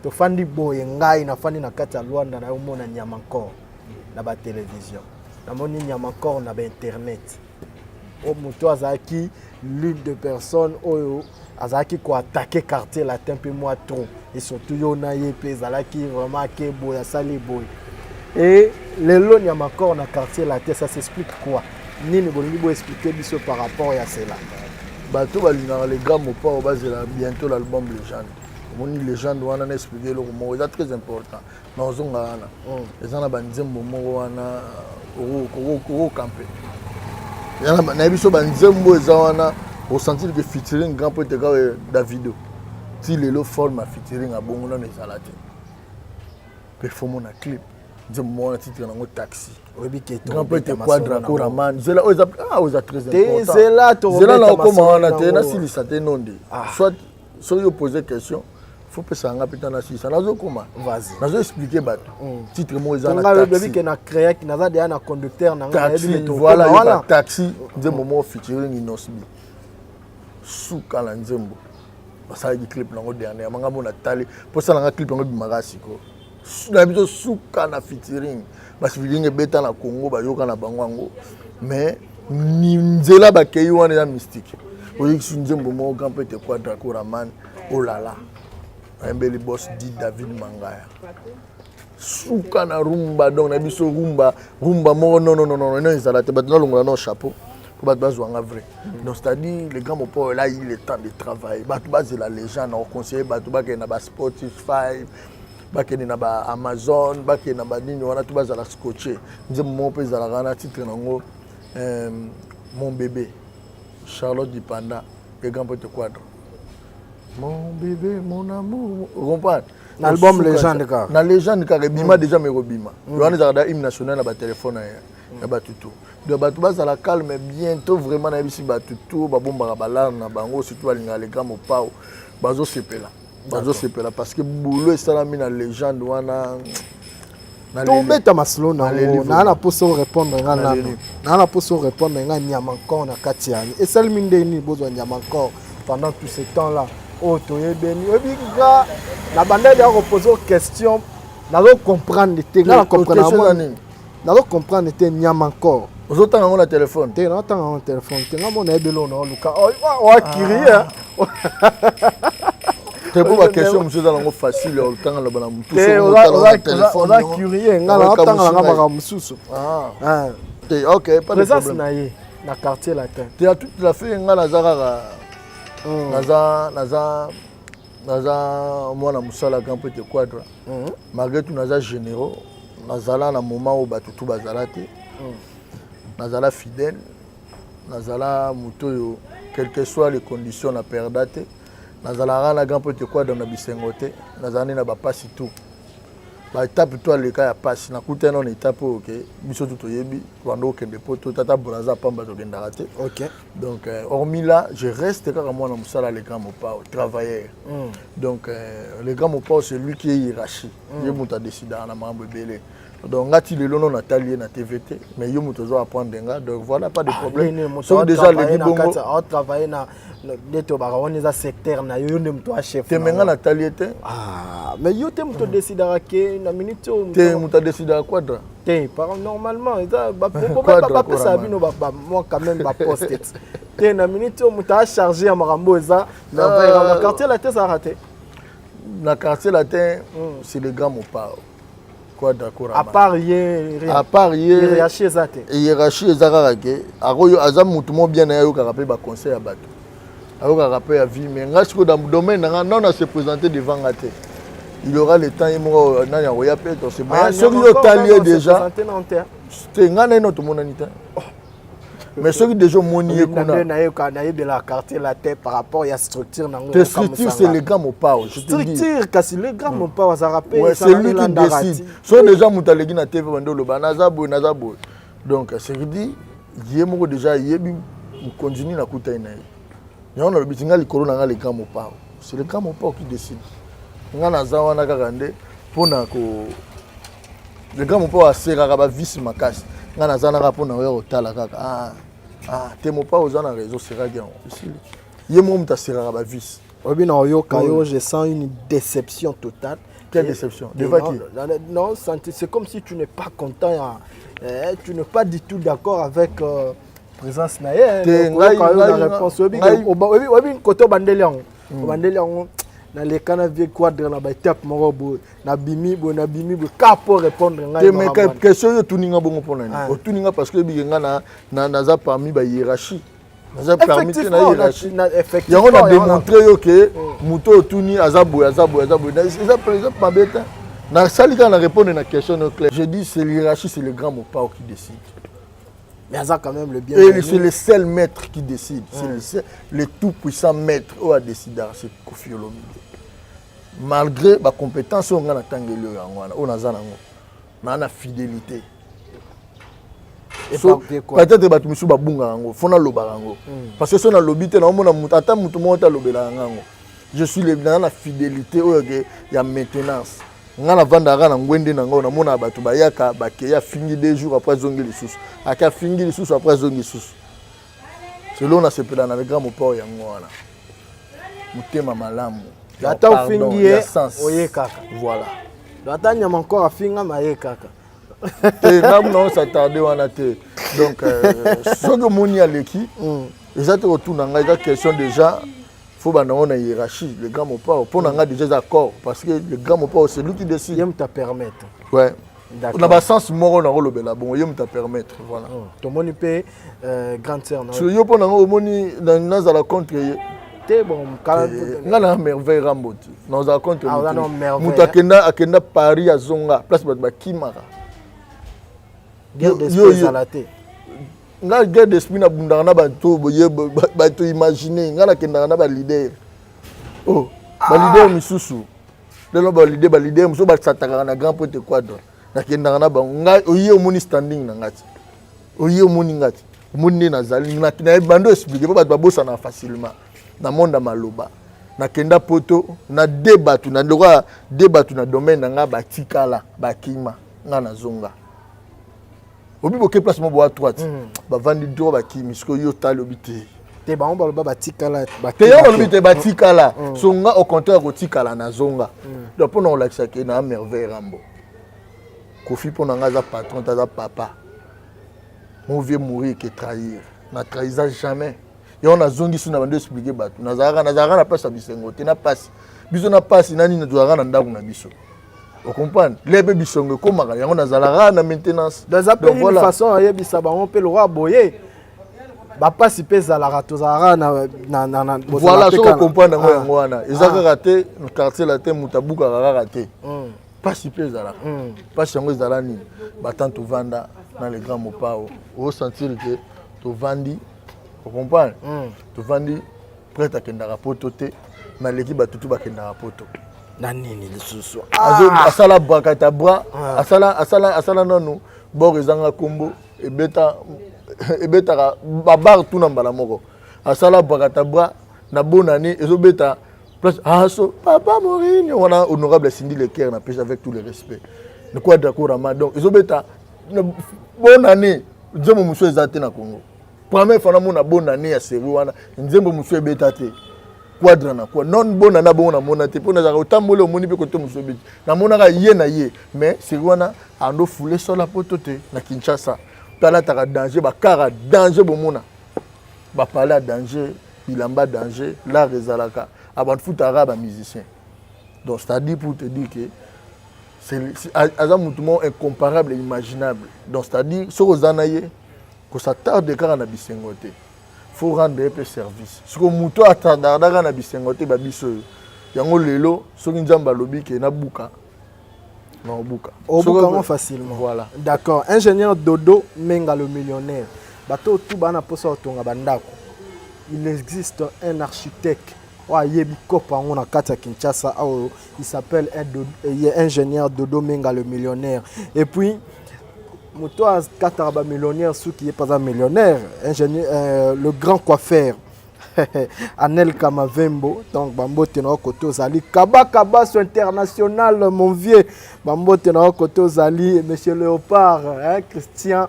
tofandi boye, ngai nafandi na kati ya Lwanda, nayomona Nyamancor na batelevizio, namoni Nyamancor na bainternet. Oyo moto azalaki l'une de personnes oyo azalaki koattaquer Quartier Latin mpe mwa trop, et surtout yo na ye mpe ezalaki vraiment ake boye, asali boye. Et lelo Nyamancor na Quartier Latin, ça s'explique quoi? Nini bolingi boexpliquer biso par rapport ya cela? Bato balingaka le grand Mopao bazela bientôt l'album Légende. Omoni Légende wana, na expliquer eloko moko eza très important na ozonga wana. Eza na banzembo moko wana okokampe, nayebi so banzembo eza wana, osentir ke featuring grand po ete kaka Davido ti lelo forme ya featuring abongo nano ezala te. Mpe fomona clip, nzembo moko na titre nango Taxi. Oyebi ke grand po ete Quadra Koraman, nzela oyo eza, ah, oyo eza très important. Zela. Nzela na okóma wana te, nasilisa te nonde. Soit soki opose question, faut pesa nga mpe ta nasilisa, nazokóma, nazo expliquer bato titre moko eza na Taxi ke na créaki, naza deya na conducteur na nga. Taxi, voilà, yoka Taxi, nzembo moko featuring Innoss'B, suka na nzembo. Basalaki clip nango dernièrement, nga mona tali mpo osalanga clip yango ebimaka sikoyo na biso. Suka na featuring, bafeaturing ebeta na Congo, bayoka na bango yango, mais nzela bakei wana eza mystique. Oyekisi nzembo moko grand prêtre Quadra Koraman, olala ayembeli boss di David Mangaya, suka na rumba. Donc na biso rumba, rumba moko non, non, non, non, non, ezala te. Bato nalongola no chapeau po bato bazwanga vrai. Donc c'est à dire le grand Mopao là, il est temps de travailler. Bato bazela les gens na oconseiller bato bakende na baSpotify, bakende na baAmazon, bakende na banini wana to bazala scotché. Nzembo moko mpe ezalaka na titre nango Mon bébé, Charlotte Dipanda le grand pote Quadre, mon bébé, mon amour, comprendre? Na album Légende kaka. Na Légende kaka ebima déjà, mais ekobima wana ezalaka da hymne national na batelefone ya bato to. Donc bato bazala calme, bientôt vraiment nayebisi bato to babombaka balare na bango, surtout balingaka le grand Mopao, bazosepela, bazosepela parce que boulot esalami na Légende wana. Tobeta masolo nango naa na mposa orépondre nga nano, naa na mposa orépondre nga. Nyamancor na kati yani esalemi ndenge nini bozwa Nyamancor pendant tout ce temps là oyo toyebeni? Oyebi nga na bandeli ya kopose question, nazocomprendre te. Nga na comprendre, nazocomprendre te Nyamancor. Ozotanga yango na telefone? Te, naotanga yango na telefone te. Nga mo nayebeli oyo naoluka oakirie. Te, mpo baquestion mosusu eza nango facile otanga loba na motu. Oza curieux, nga naotanga nanga makambo mosusu. Te, ok. Présence na ye na Quartier Latin? Te, ya toute la fait nga naza kaka naza mwana mosala grand prêtre Quadra. Malgré tout naza généraux, nazala na moment oyo bato tu bazala te, nazala fidèle. Nazala moto oyo, quelles que soient les conditions, na perda te. Nazalaka na grand prêtre Quadra na bisengo te, nazala nde na bapasi tout, baétape to aleka ya pasi. Nakutani nano na étape oyo ke biso tu toyebi bando okende po to tata Braza pamba tokendaka te. Donc hormis là, je reste kaka mwana mosala, le grand Mopao, travailleur. Donc le grand Mopao, c'est lui qui est hiérarchie. Ye moto adécidaka na makambo ebele. Donc nga ti lelo no natali ye na TV te, mais yo moto ozo apprendre nga. Donc voilà, pas de problème. Soki déjà aleki bongo, Atravaille na nde tobaka wana, eza secteur na yo, yo nde moto achef. Te, me nga natali ye te. Ah, mais yo te moto odécidaka ke na minute oyo. Te, moto adécidaka Quadra. Te, par normalement eza bapesaka bino mwa quand même baposte te. Na minute oyo, moto acharge ya makambo eza na Quartier Latin, ezalaka te. Na Quartier Latin, c'est le grand Mopao, Quadra. À part ye? À part ye. Hiérarchie eza te? Hiérarchie eza kaka ke akoyo aza motu mo bien na ye, ayokaka mpe baconseil ya bato, ayokaka mpe ya vie. Mais nga sikoyo, dans domaine na nga, nano ase présenter devant nga te. Il aura le temps, ye moko nani akoya mpe tose. Mais soki yo otali ye déjà te, nga na ye no tomonani te, mais soki déjà omoni ye kuna. Nayebela Quartier Latin par rapport ya structure nango. Te, structure, c'est le grand Mopao, je te dis. Structure, kasi le grand Mopao azalaka mpe. Ouais, c'est lui qui décide. So déjà moto aleki na TV, bande oloba naza boye, naza boye. Donc c'est dit, ye moko déjà ayebi mokonzi nini akutani na ye. Yango nalobi ti nga likolo na nga, le grand Mopao, c'est le grand Mopao qui décide. Nga naza wana kaka nde mpona ko le grand Mopao aseraka bavisi makasi. Nga naza naka mpona oya kotala kaka. Ah, ah, te, Mopao oza na réseau, seraki yango esili. Ye moko moto aseraka bavisi. Oyebi, na oyoka yo, je sens une déception totale. Quelle déception? Devant qui? Non, c'est comme si tu n'es pas content, eh, tu n'es pas du tout d'accord avec présence na ye. Na réponse, oyebi kote obandeli yango, obandeli yango naleka na vieux Quadra na baétape moko boye, nabimi boye, nabimi boye ka po répondre ngai. Te, mais question oyo otuninga bongo mpo nani? Otuninga parce que oyebike nga naza parmi bahiérarchie, naza parmi te na hiérarchie. Yango na démontre yo ke moto oyo otuni aza boye, aza boye, aza boye. Eza mabe te. Nasali kaka na répondre na question no clair. Je dis, c'est l'hiérarchie, c'est le grand Mopao qui décide. Mais aza quand même le bien. Et c'est le seul maître qui décide. C'est le seul, le tout puissant maître oyo adécidaka, c'est Koffi Olomide. Malgré bacompétence oyo nga natangeli oyo, yango wana oyo naza nango, naa na fidélité. So, peut-être bato misusu babungaka yango, fo nalobaka yango, parce que so nalobi te, naomona moto, ata moto moko te alobelaka yango. Je suis le naza na fidélité oyo ke ya maintenance. Nga navandaka na ngwende na ngai, namonaka bato bayaka, bakei, afingi 2 jours après azongi lisusu, ake afingi lisusu, après azongi lisusu. Selo nasepela na le grand Mopao, yango wana motema malamu. Ata ofingi ye, oye kaka. Voilà. Ata nyama encore afingama, ye kaka. Te, nga muna os'attarder wana te. Donc soki omoni aleki, eza te kotuna ngai, eza question déjà faut banda ngo na hiérarchie, le grand Mopao. Mpo na nga déjà eza accord, parce que le grand Mopao, c'est lui qui décide. Ye moto apermettre. Ouais, na basens moko nakolobela bongo, ye moto apermettre, voilà. Tomoni mpe grande sœur. So yo mpo nango omoni nazala contre ye? Te, bon. Nga na Merveille Rambo te, nazala contre moto akenda Paris, azonga place bato bakimaka. Ezala te. Nga guerre d'esprit, nabundaka na bato boye, bato imagine nga nakendaka na baleader, oh, baleader misusu lelo, baleader mosusu basatakaka na grand prêtre Quadra, nakendaka na bango. Ngai oye omoni standing na nga ti, oye omoni nga ti, omoni nde nazali bando expliquer mpo bato babosanaka facilement na monde ya maloba. Nakenda Poto na de bato na lokola de bato na domaine na nga batikala, bakima, nga nazonga. Obi boke place mo boa droite, bavandi droit, bakimi. Sikoyo yo tali, obi te. Te, bango baloba batikala. Te, yango balobi te batikala. So nga au contraire kotikala, nazonga. Donc mpo na kolakisa ke na Merveille Rambo, Koffi mpo na nga aza patron te, aza papa. Mon vieux mourir que trahir, na trahisa jamais. Yango nazongisi na bando expliquer bato, nazalaka na place ya bisengo te, na pasi biso, na pasi na nini, tozalaka na ndako na biso, ocomprendre? Le mpe bisongo ekomaka, yango nazalaka na maintenance. Eza mpe une façon ayebisa bango mpe lokwa boye, bapasi mpe ezalaka, tozalaka na Voilà, soki ocomprendre yango, yango wana eza kaka te. Quartier Latin, moto abukaka kaka te, pasi mpe ezalaka. Pasi yango ezala nini? Batan tovanda na le grand Mopao, osentir ke tovandi. Ocomprendre? Tovandi, prêtre akendaka poto te, maleki bato tu bakendaka poto. Na nini lisusu? Asala brakatabra, asala, asala, asala nanu bor ezanga nkombo, ebeta, ebetaka babar tuna mbala moko. Asala brakatabra na bonane, ezobeta place aso papa Morinho wana, honorable Cindy Leker, na pesa avec tout le respect, Quadra Korama. Donc ezobeta bonane, nzembo mosusu eza te na Congo. Première fois namona bonane ya série wana, nzembo mosusu ebeta te. Quadra na quoi non bonane bongo namona te, mpo nazalaka otamboli, omoni mpe kote mosusu ebeti, namonaka ye na ye. Mais série wana ando fule sola poto te na Kinshasa, mpe alataka danger, bakara danger, bomona bapale ya danger, bilamba danger, l'art ezalaka abantu futaka bamusicien. Donc c'est à dire, pour te dire que aza motu moko incomparable, imaginable. Donc c'est à dire, soki oza na ye, kos'attarder kaka na bisengo te, faut rendre ye mpe service. Soki motu atardaka na bisengo te, babiso oyo yango lelo, soki Nzambe alobi ke nabuka, naobuka. Obuka yango facilement. Voilà. D'accord. Ingénieur Dodo Menga le millionnaire, bato tu bana mposa kotonga bandako, il existe un architecte oyo ayebi kopa yango na kati ya Kinshasa oyo, il s'appelle ingénieur Dodo Menga le millionnaire. Et puis moto akataka bamillionnaire soki ye mpe aza millionnaire, ingénieur, le grand coiffeur Anel Kamavembo. Donc bambote na kote ozali, Kabaka Baso international, mon vieux, bambote na kote ozali, monsieur Léopard, hein, Christian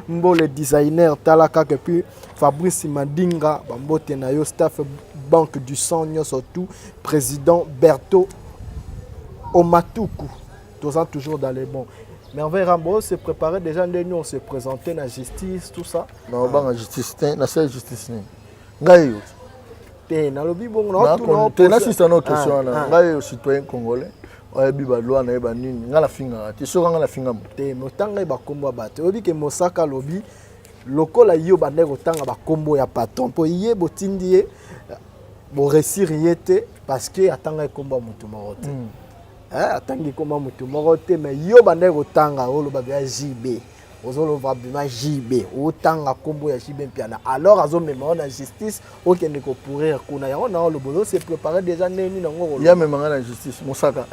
Mbo le designer, tala kaka. Puis Fabrice Madinga, bambote na yo, staff Banque du Sang nyonso, tout président Berto Omatuku, toza toujours dans les bons. Merveille Rambo se préparait déjà ndenge on se présentait na justice, tout ça. Na obanga justice te, nasala justice nini? Ngai yo te, nalobi bongo. Te, nasista no question wana. Ngai oyo citoyen congolais, oyebi baloi, nayeba nini. Ngai nafingaka te, soki ngai nafinga moto te. Mais otanga ye bakombo ya bato, oyebi ke Mosaka alobi lokola yo bandaki kotanga bakombo ya patron, mpo ye botindi ye, boréussir ye te, parce que atanga ekombo ya motu moko te. Atangi ekoma motu moko te, mais yo bandaki kotanga, oloba bia JB, ozoloba bima JB, otanga nkombo ya JB Mpiana, alors azomema yo na justice, okende kopourrir kuna. Yango na oloba ozose préparer déjà ndenge nini yango? Ye amemanga na justice, Mosaka?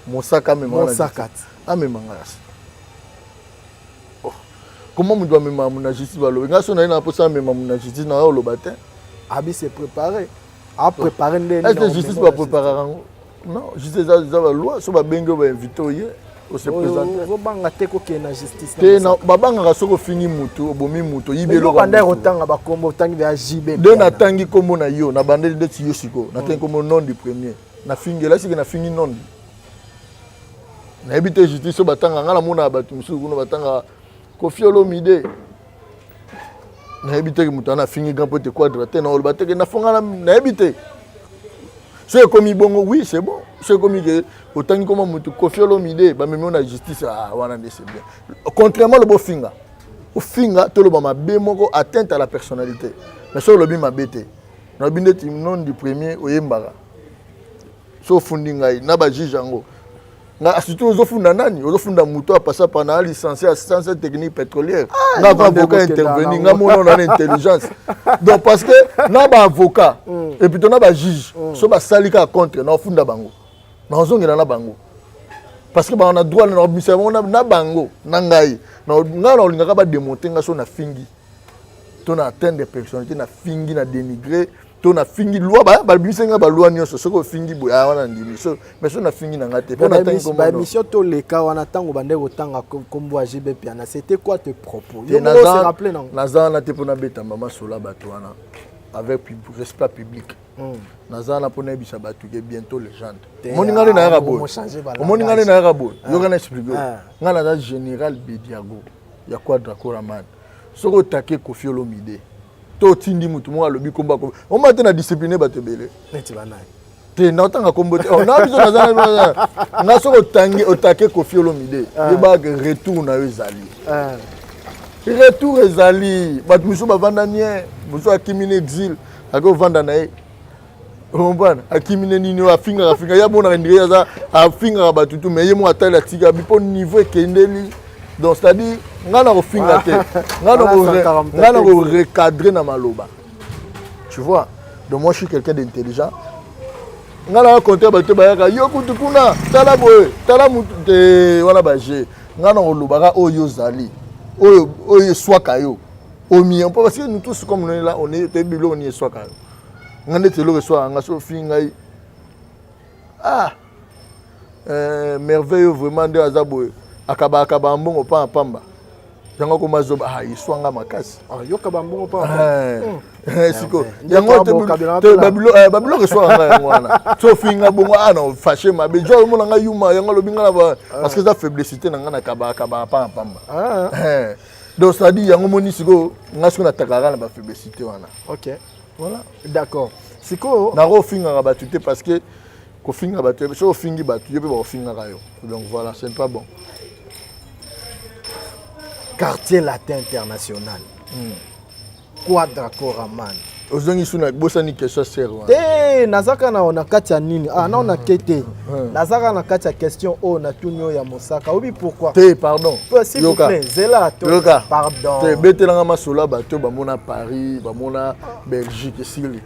Mosaka amemanga? Mosaka. Amemanga, oh. Comment moto amemaka na justice? Balobi ngai so naye na mposa amema na justice, na oloba te. Abi se préparer, apréparer ndenge. Est ce justice bapréparaka yango? Non, justice eza baloi. So babengi oyo, bainvite, oye, ose présente. Ozobanga te kokende na justice? Te, babangaka soki ofingi mutu, obomi mutu, oyibi eloko. Bandaki kotanga bakombo, otangi ya JB. Nde natangi nkombo na yo, na bandeli ndeti yo sikoyo, natangi nkombo non du premier, nafingela sike, nafingi nondi, nayebi te. Justice oyo batanga, ngai namonaka bato mosusu kuna batanga Kofi Olomide, nayebi teke moto wana afingi grand po ete Quadra te, naoloba teke nafonga, nayebi te. So ekomi bongo, oui, c'est bon. So ekomi ke otangi koma motu Kofi Olomide, bamemi yo na justice, ah, wana nde c'est bien. Contrairement loba ofinga, ofinga, toloba mabe moko, atteinte à la personnalité. Mais so olobi mabe te, nalobi ndeti non du premier oyembaka, so ofundi ngai na bajuge yango nga, surtout ozofunda nani? Ozofunda moto apasa par na licencié assistance technique pétrolière. Ah, nga ava avocat intervenir, nga mona na intelligence. Donc parce que na baavocat et puis to na bajuge, so basali kaka contre, na ofunda bango, na ozongela na bango, parce que bango na droit na obimisa bango na bango na ngai. Ngai na olingaka badémonte nga so nafingi to na atteindre personnalité, nafingi, na dénigrer to nafingi loi, babimisi nga baloi nyonso. Soki ofingi boye, aya wana ndimi so, mais so nafingi na nga te. Mpo natangi baémission toleka wana, ntango bandeki kotanga kombo ya JB Mpiana, c'était quoi tes propos? Naza wana te mpo nabeta mama sola bato wana avec respect public. Naza wana mpo nayebisa bato ke bientôt légende. Omoni nga nde nayaka boye, omoni nga nde nayaka boye, yoka na explique. Nga naza général Bediago ya Quadra Koraman. Soki otake Kofi Olomide to otindi motu moko alobi kombo akomi oma te, na discipline bato ebele. Neti banani? Te, naotanga kombo te. Na biso naza nga, soki otangi, otake Kofi Olomide, yebaka retour na yo ezali, retour ezali. Bato mosusu bavanda nie, mosusu akimi na exil, ake ovanda na ye, comprendre, akimi ne nini oyo afingaka, afinga ye, amonaka ndire aza afingaka bato tu, mais ye moko atali, atika bi mpo niveau ekendeli. Donc c'est à dire Ngai na kofinga te, ngai na korecadre na maloba, tu vois. Donc moi, je suis quelqu'un d'intelligent. Ngai na compte bato bayaka yo kutu kuna, tala boye, tala mutu te wana baje. Ngai na kolobaka oyo ozali, oyo oyo eswaka yo omie mpo, parce que nous tous, comme on est là, on est, toyebi biloko nini eswaka yo. Ngai ndeti eloko eswaka nga, so ofingi ngai, ah, Merveille vraiment nde aza boye, akaba akaba mbongo pamba pamba, yango akoma zoba. Ah, eswanga makasi. Yoka bambongo pamba. Siko yango te, babiloko eswaka ngai yango wana. So ofinga bongo, ah, na fâché mabe jo, omona ngai yuma. Yango alobi ngai na, parce que eza faiblesse na ngai, na kaba akaba pamba pamba. Donc c'est à dire, yango moni sikoyo ngai sikoyo natakaka na bafaiblesse wana. Ok. Voilà. D'accord, sikoyo Nako ofingaka bato te, parce que kofinga bato, soki ofingi bato, yo mpe bakofingaka yo. Donc voilà, c'est pas bon. Quartier Latin International, Quadra Koraman. Ozongi su na bosani question sere wana. Te, naza kaka na kati ya nini, ah, nao nake te, naza kaka na kati ya question oyo natuni oyo ya Mosaka. Obi pourquoi? Te, pardon. S'il vous plaît, zela to. Yoka. Pardon. Te, betelanga masolo ya bato bamona Paris, bamona Belgique, esili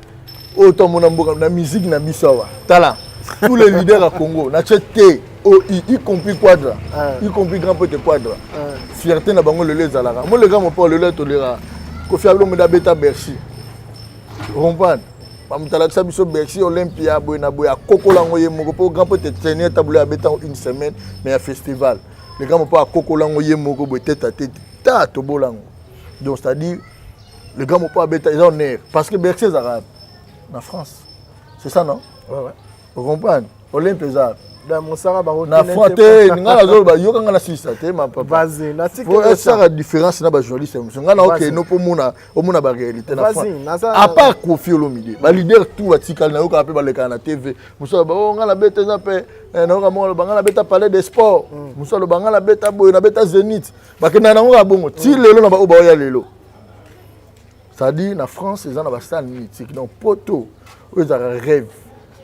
oyo tomona mboka na musique na biso awa. Tala, tous les leaders ya Congo, natie te o i, y compris Quadra, y compris grand pote Quadra, fierté na bango lelo ezalaka mo le grand mopao. Lelo toleka Kofi Olomide abeta Bercy, comprendre, bamoto alakisa biso Bercy, Olympia, boye na boye, akokola yango ye moko, mpo grand pote tenir tableau abeta yango une semaine, mais ya festival, le grand mopao akokola yango ye moko boye, tête à tête, ta tobola yango. Donc c'est à dire, le grand mopao abeta, eza honneur, parce que Bercy ezalaka na France, c'est ça, non? Ouais. Ocomprendre, Olympia eza Mosaka bango na France te. Ngai nazoloba, yoka ngai, nasilisa te, ma papa. Vas-y. Esaka différence na bajournaliste mosusu. Ngai na okende mpo omona baréalité na France. À part Kofi Olomide, baleader tout batikali, nayokaka mpe balekaka na TV. Mosusu aloba: "O ngai nabeta." Eza mpe nayoka moko aloba: "Ngai nabeta Palais de Sport." Mosusu aloba: "Ngai nabeta boye, nabeta Zénith." Bakendaka nango kaka bongo ti lelo na baoyo baoya lelo. C'est-à-dire, na France eza na basalle mythique. Donc poto oyo ezalaka rêve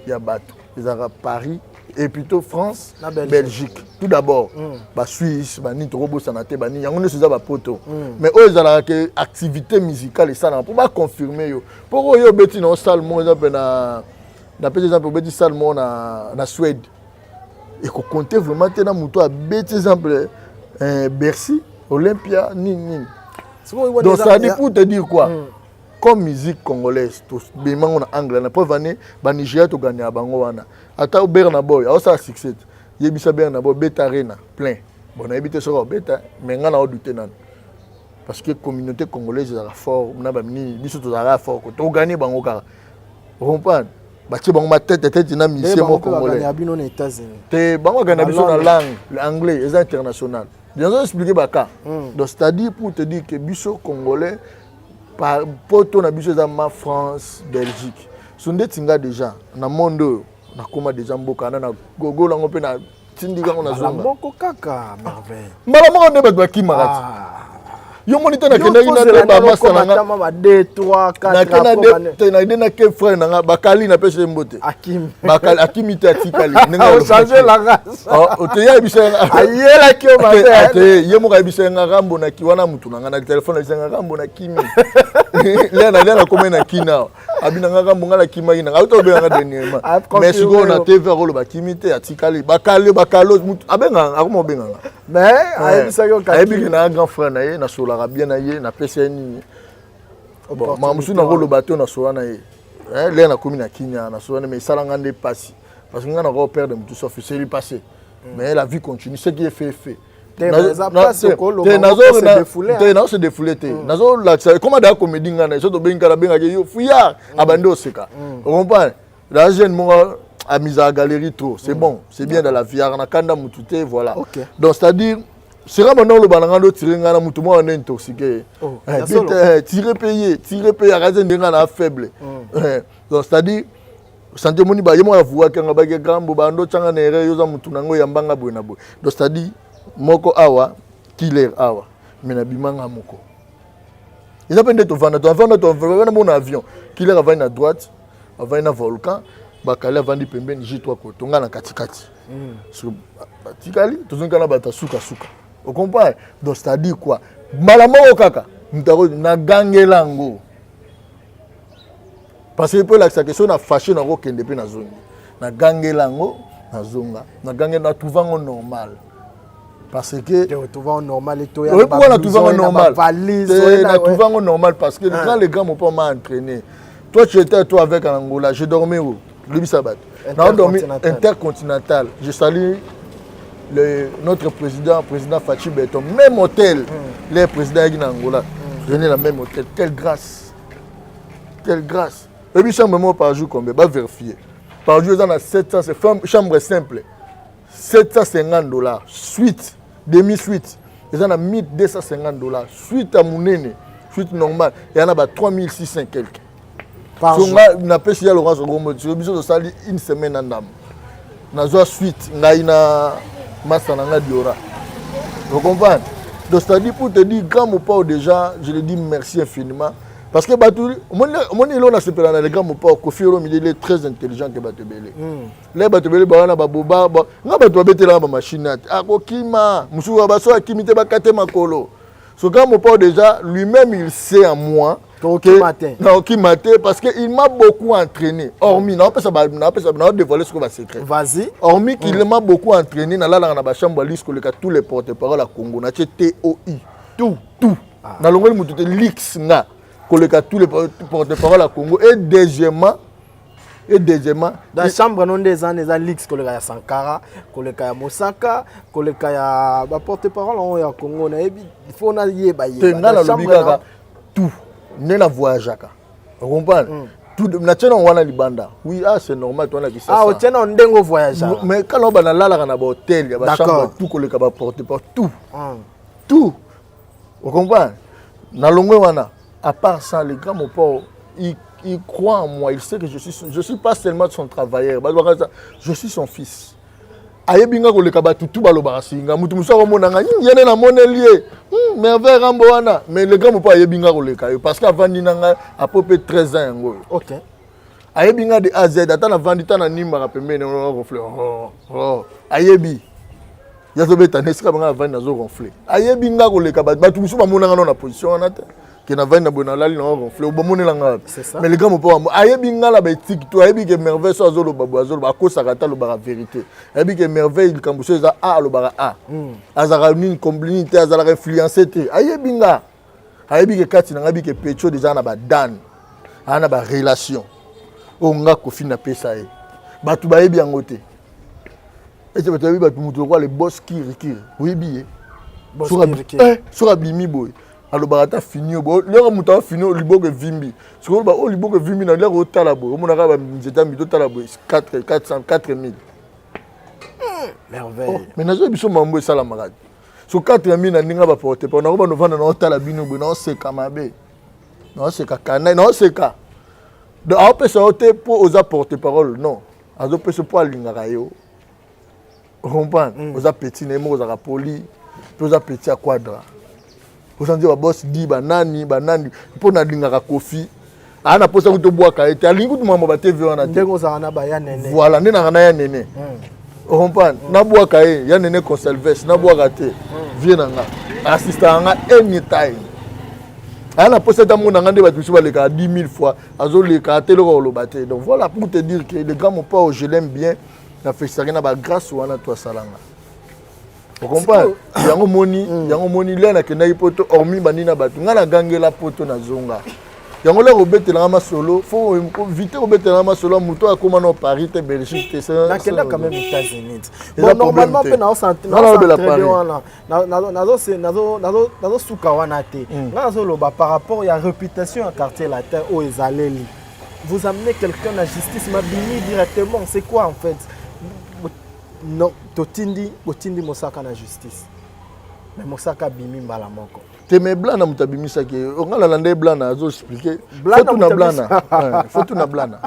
ya bato ezalaka Paris et plutôt France. Na Belgique. Belgique tout d'abord, basuisse, banini, tokobosana te, banini, yango nyonso eza bapoto. Mais oyo ezalaka ke activité musicale esalaka mpo baconfirme yo, mpo oyo obeti na osale moko, eza mpe na napesi exemple, obeti salle moko na Suède, ekokonte vraiment te na moto abeti, exemple, Bercy, Olympia, nini nini. Donc ça dit, pour te dire quoi, comme musique congolaise tobemango na angle na preuve ane banigéria toganyaka bango wana. Ata Burna Boy aosala succès te, yebisa Burna Boy beta Arena plein. Bon, nayebi te soki obeta, mais ngai na odute nano, parce que communauté congolaise ezalaka fort na banini, biso tozalaka fort, ko toganye bango kaka, comprendre, batie bango matete tete na musicien moko congolais. Bino na États-Unis. Te, bango agana biso na langue anglais, eza international. Bien sûr, expliquer baka. Donc c'est à dire, pour te dire que biso congolais, par poto na biso eza ma France, Belgique. So ndeti nga déjà na monde oyo nakóma déjà mboka wana na gogola yango mpe na tindika yango, nazonga. Moko kaka, Merveille. Mbala moko nde bato bakimaka ti. Yo moni te, nakendaki na nde bamasa na nga, ba 2 3 4. Te, nde nake frère na nga bakali, napesi ye mbote. Akimi. Bakali akimi te, atikali. Ochange langage. Te, ye ayebisa Ayelaki yo mabe. Te, ye moko ayebisa nga: "Rambo naki wana." Mutu na nga na telefone ayebisa nga: "Rambo, nakimi lia na lia, nakomai na kina." Abi na nga: "Rambo, nga nakimaki nanga." Auta obenganga dernièrement, mais sikoyo na TV akoloba kimi te, atikali. Bakali, bakalo abenganga, akoma obenganga. Mais ayebisaki yo. Ayebiki na grand frère na ye, nasolaka bien na ye, napesi ye nini. Bon, ma mosusu nakoloba te, nasola na ye lere nakomi na Kinya, nasola na, mais esalanga nde mpasi, parce que nga nako perdre motu, sauf c'est lui passé, mais la vie continue, ce qui est fait est fait. Te, nazo se défoule te, nazolakisa ekoma daya comédie. Ngai na so tobengi kala, abengaki yo fuyard, abandi oseka, ocomprendre. La jeune moko amise à galerie trop, c'est bon, c'est bien dans la vie, na kanda mutu te, voilà. Donc c'est à dire, sera banda oloba na nga ndo tire ngai na mutu moko nde intoxiqué, tire paye, tire paye, akazi nde ngai na faible. Donc c'est à dire, santé omoni ba ye moko avuwaki yanga baki gambo bando tianga na erreur, yo oza mutu na ngo, oyambanga boye na boye. Donc c'est à dire, moko awa killer awa, mais nabimanga moko eza mpe nde tovanda, tovanda, tovanda mona avion. Killer avandi na droite, avandi na Volcan, bakali avandi pembeni, J3 koto, nga na katikati. So batikali, tozongi na bato ya sukasuka. Ocomprendre? Donc c'est à dire quoi? Mbala moko kaka moto ako nagangela yango parce que mpo elakisa ke soki na fache nakokende mpe nazongi, nagangela yango, nazonga, nagangela, natrouve yango normal parce que trouve normal. Pourquoi na trouve yango normal? Na trouve yango normal parce que quand le grand Mopao m'a entraîné, toi tu étais, toi, avec en Angola, je dormais où? Lobisa bato. Naodormi Intercontinental. Je salue notre président, président Fatshi Béton, même hôtel. Les présidents yaki na Angola, venez la même hôtel. Quelle grâce, quelle grâce! Ebi chambre moko par jour combien? Bavérifier. Par jour eza na 700, c'est chambre simple 750 $, suite, demi suite eza na 1250 $, suite ya monene, suite normale eya na ba 3600 quelque. So nga napesi ya Laurence Gombo, biso tosali une semaine na ndambo, nazwa suite, ngai na masa na nga Diora. Vous comprenez? Donc c'est-à-dire, pour te dire, grand Mopao déjà, je le dis merci infiniment parce que bato omoni eloko nasepela na le grand Mopao Koffi Olomide, il est très intelligent ke bato ebele. Le bato ebele bawana baboba nga, bato babetelaka bamachine ate akokima, mosusu baso akimi te, bakate makolo. So grand Mopao déjà, lui-même il sait en moi Okima te parce que il m'a beaucoup entraîné. Hormis naopesa, naopesa, naodévoile sikoyo basecret. Vas-y. Hormis qu'il m'a beaucoup entraîné, nalalaka na bachambre ya luxe koleka tous les porte-parole ya Congo. Natie toi tout tout, nalongoli motu te, luxe nga koleka tous les porte-parole ya Congo. Et deuxièmement, dans chambre no nde eza, eza luxe koleka ya Sankara, koleka ya Mosaka, koleka ya baporte-parole oyo ya Congo. Nayebi, faut nayeba. Te, nga nalobi kaka tout nde na voyageaka, ocomprendre? Tout natie nango wana libanda. Oui, ah, c'est normal, towana. Kisasa. Ah, otie nango ndenge ovoyage. Mais kala oyo nalalaka na bahotel ya bachambre tout koleka baporte-parole tout, tout, ocomprendre? Nalongwe wana. À part ça, le grand Mopao, il croit en moi, il sait que je suis pas seulement son travailleur, je suis son fils. Ayebi nga koleka bato tu balobaka singa mutu mosusu akomona nga ye nde namoneli ye Merveille Rambo wana. Mais le grand Mopao ayebi nga koleka yo parce que avandi na nga à peu près 13 ans yango oyo. Ayebi nga de A Z. Ata navandi ta nanimbaka pembeni, ronfle, oh, ayebi ye azobeta na esika banga navandi, nazo ronfle. Ayebi nga koleka bato mosusu bamonanga no na position wana te ke navandi na boye, nalali na ronfle, obomonela nga wapi? Mais le grand Mopao ayebi nga na baéthique to ayebi ke Merveille so azoloba boye, azoloba, akosaka ata, alobaka vérité. Ayebi ke Merveille likambo so eza a, alobaka a, azalaka nini nini te, azalaka influence te. Ayebi nga, ayebi ke kati na nga, ayebi ke petio déjà na badane, aa na barelation oyo nga Koffi napesa ye. Bato bayebi yango te. Ete bato bayebi bato, moto lokola le boss Kirikiri, oyebi ye, soki abimi boye, alobaka ata fini oyo lero, moto afini liboko evimbi. Soki oloba oyo liboko evimbi na lero, otala boye, omonaka banzete ya mito, otala boye 4 4000. Merveille. Mais nazoyebi biso mambo esalamaka te. So 4000 na ndenge baporte pa nako bano vanda, naotala bino boye, naoseka mabe, naoseka kanai, naoseka. Donc aopesa yo te mpo oza porte parole, non, azopesa mpo alingaka yo, comprendre? Oza petit na ye moko, ozalaka poli mpe oza petit ya quadra, oza nde baboss di banani banani. Mpo nalingaka Koffi, aa na mposa kutu obwaka ye te, alingi kutu mambo batv wana te. Ndenge ozalaka na baya nene. Voilà, nde nanga na ya nene, ocomprendre? Nabwaka ye ya nene Consalves, nabwaka te. Vie na nga assistaka nga anytime, aya na posa ata mona nga nde bato mosusu balekaka 10 000 fois, azoleka te, eloko koloba te. Donc voilà, pour te dire que le grand Mopao, je l'aime bien, nafesisaki na bagrâce wana to asalanga, ocomprendre? Yango moni, yango moni le nakendaki poto, hormis bandi na bato ngai nagangela poto, nazonga yango lere obetelanga masolo, faut vite obetelanga masolo ya moto akóma na Paris te, Belgique te. Nakenda quand même États-Unis. Bon, normalement mpe naosentrede wana, nazosuka wana te. Ngai nazoloba par rapport ya réputation ya Quartier Latin oyo ezaleli. Vous amenez quelqu'un na justice, mabimi directement, c'est quoi en fait? Non, totindi, botindi Mosaka na justice, mais Mosaka abimi mbala moko. Te, mais Blana moto abimisaki ye. Onga nalanda ye, Blana azoexplike. Fotuna Blana, fotuna Blana.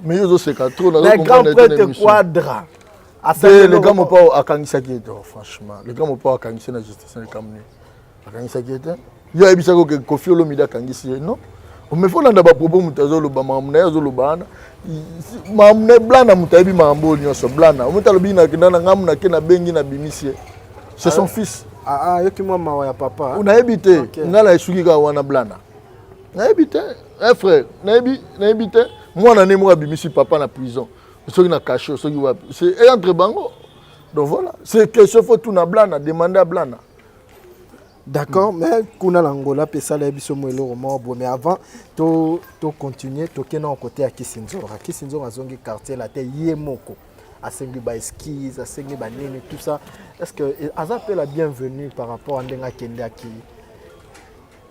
Mais yo ozoseka trop. Grand prêtre Quadra. Te, le grand Mopao akangisaki ye te. Franchement, le grand Mopao akangisi na justice na likambo nini? Akangisaki ye te. Yo ayebisaki oke Koffi Olomide akangisi ye? Non, mais faut landa bapropos. Moto azoloba makambo na ye, azoloba wana makambo na ye. Blana moto ayebi makambo oyo nyonso. Blana moto alobi nakenda na ngambu, nake, nabengi, nabimisi ye. C'est son fils. Ah, ah, yoki mwa mawa ya papa. Nayebi te. Nga na esuki kaka wana blana. Nayebi te. Eh frère, nayebi, nayebi te. Mwana ne moko abimisi papa na prison. Soki na cachot, soki wapi. C'est entre bango. Donc voilà, c'est question faut tout na blana, demander à blana. D'accord, mais kuna na Angola pe sala ya biso mo eloko moko boye. Mais avant to to continuer, tokende na côté ya Kisinzora. Kisinzora azongi quartier la te ye moko. Asengi ba excuses, asengi ba nini, tout ça. Est-ce que aza pe la bienvenue par rapport à ndenge akende aki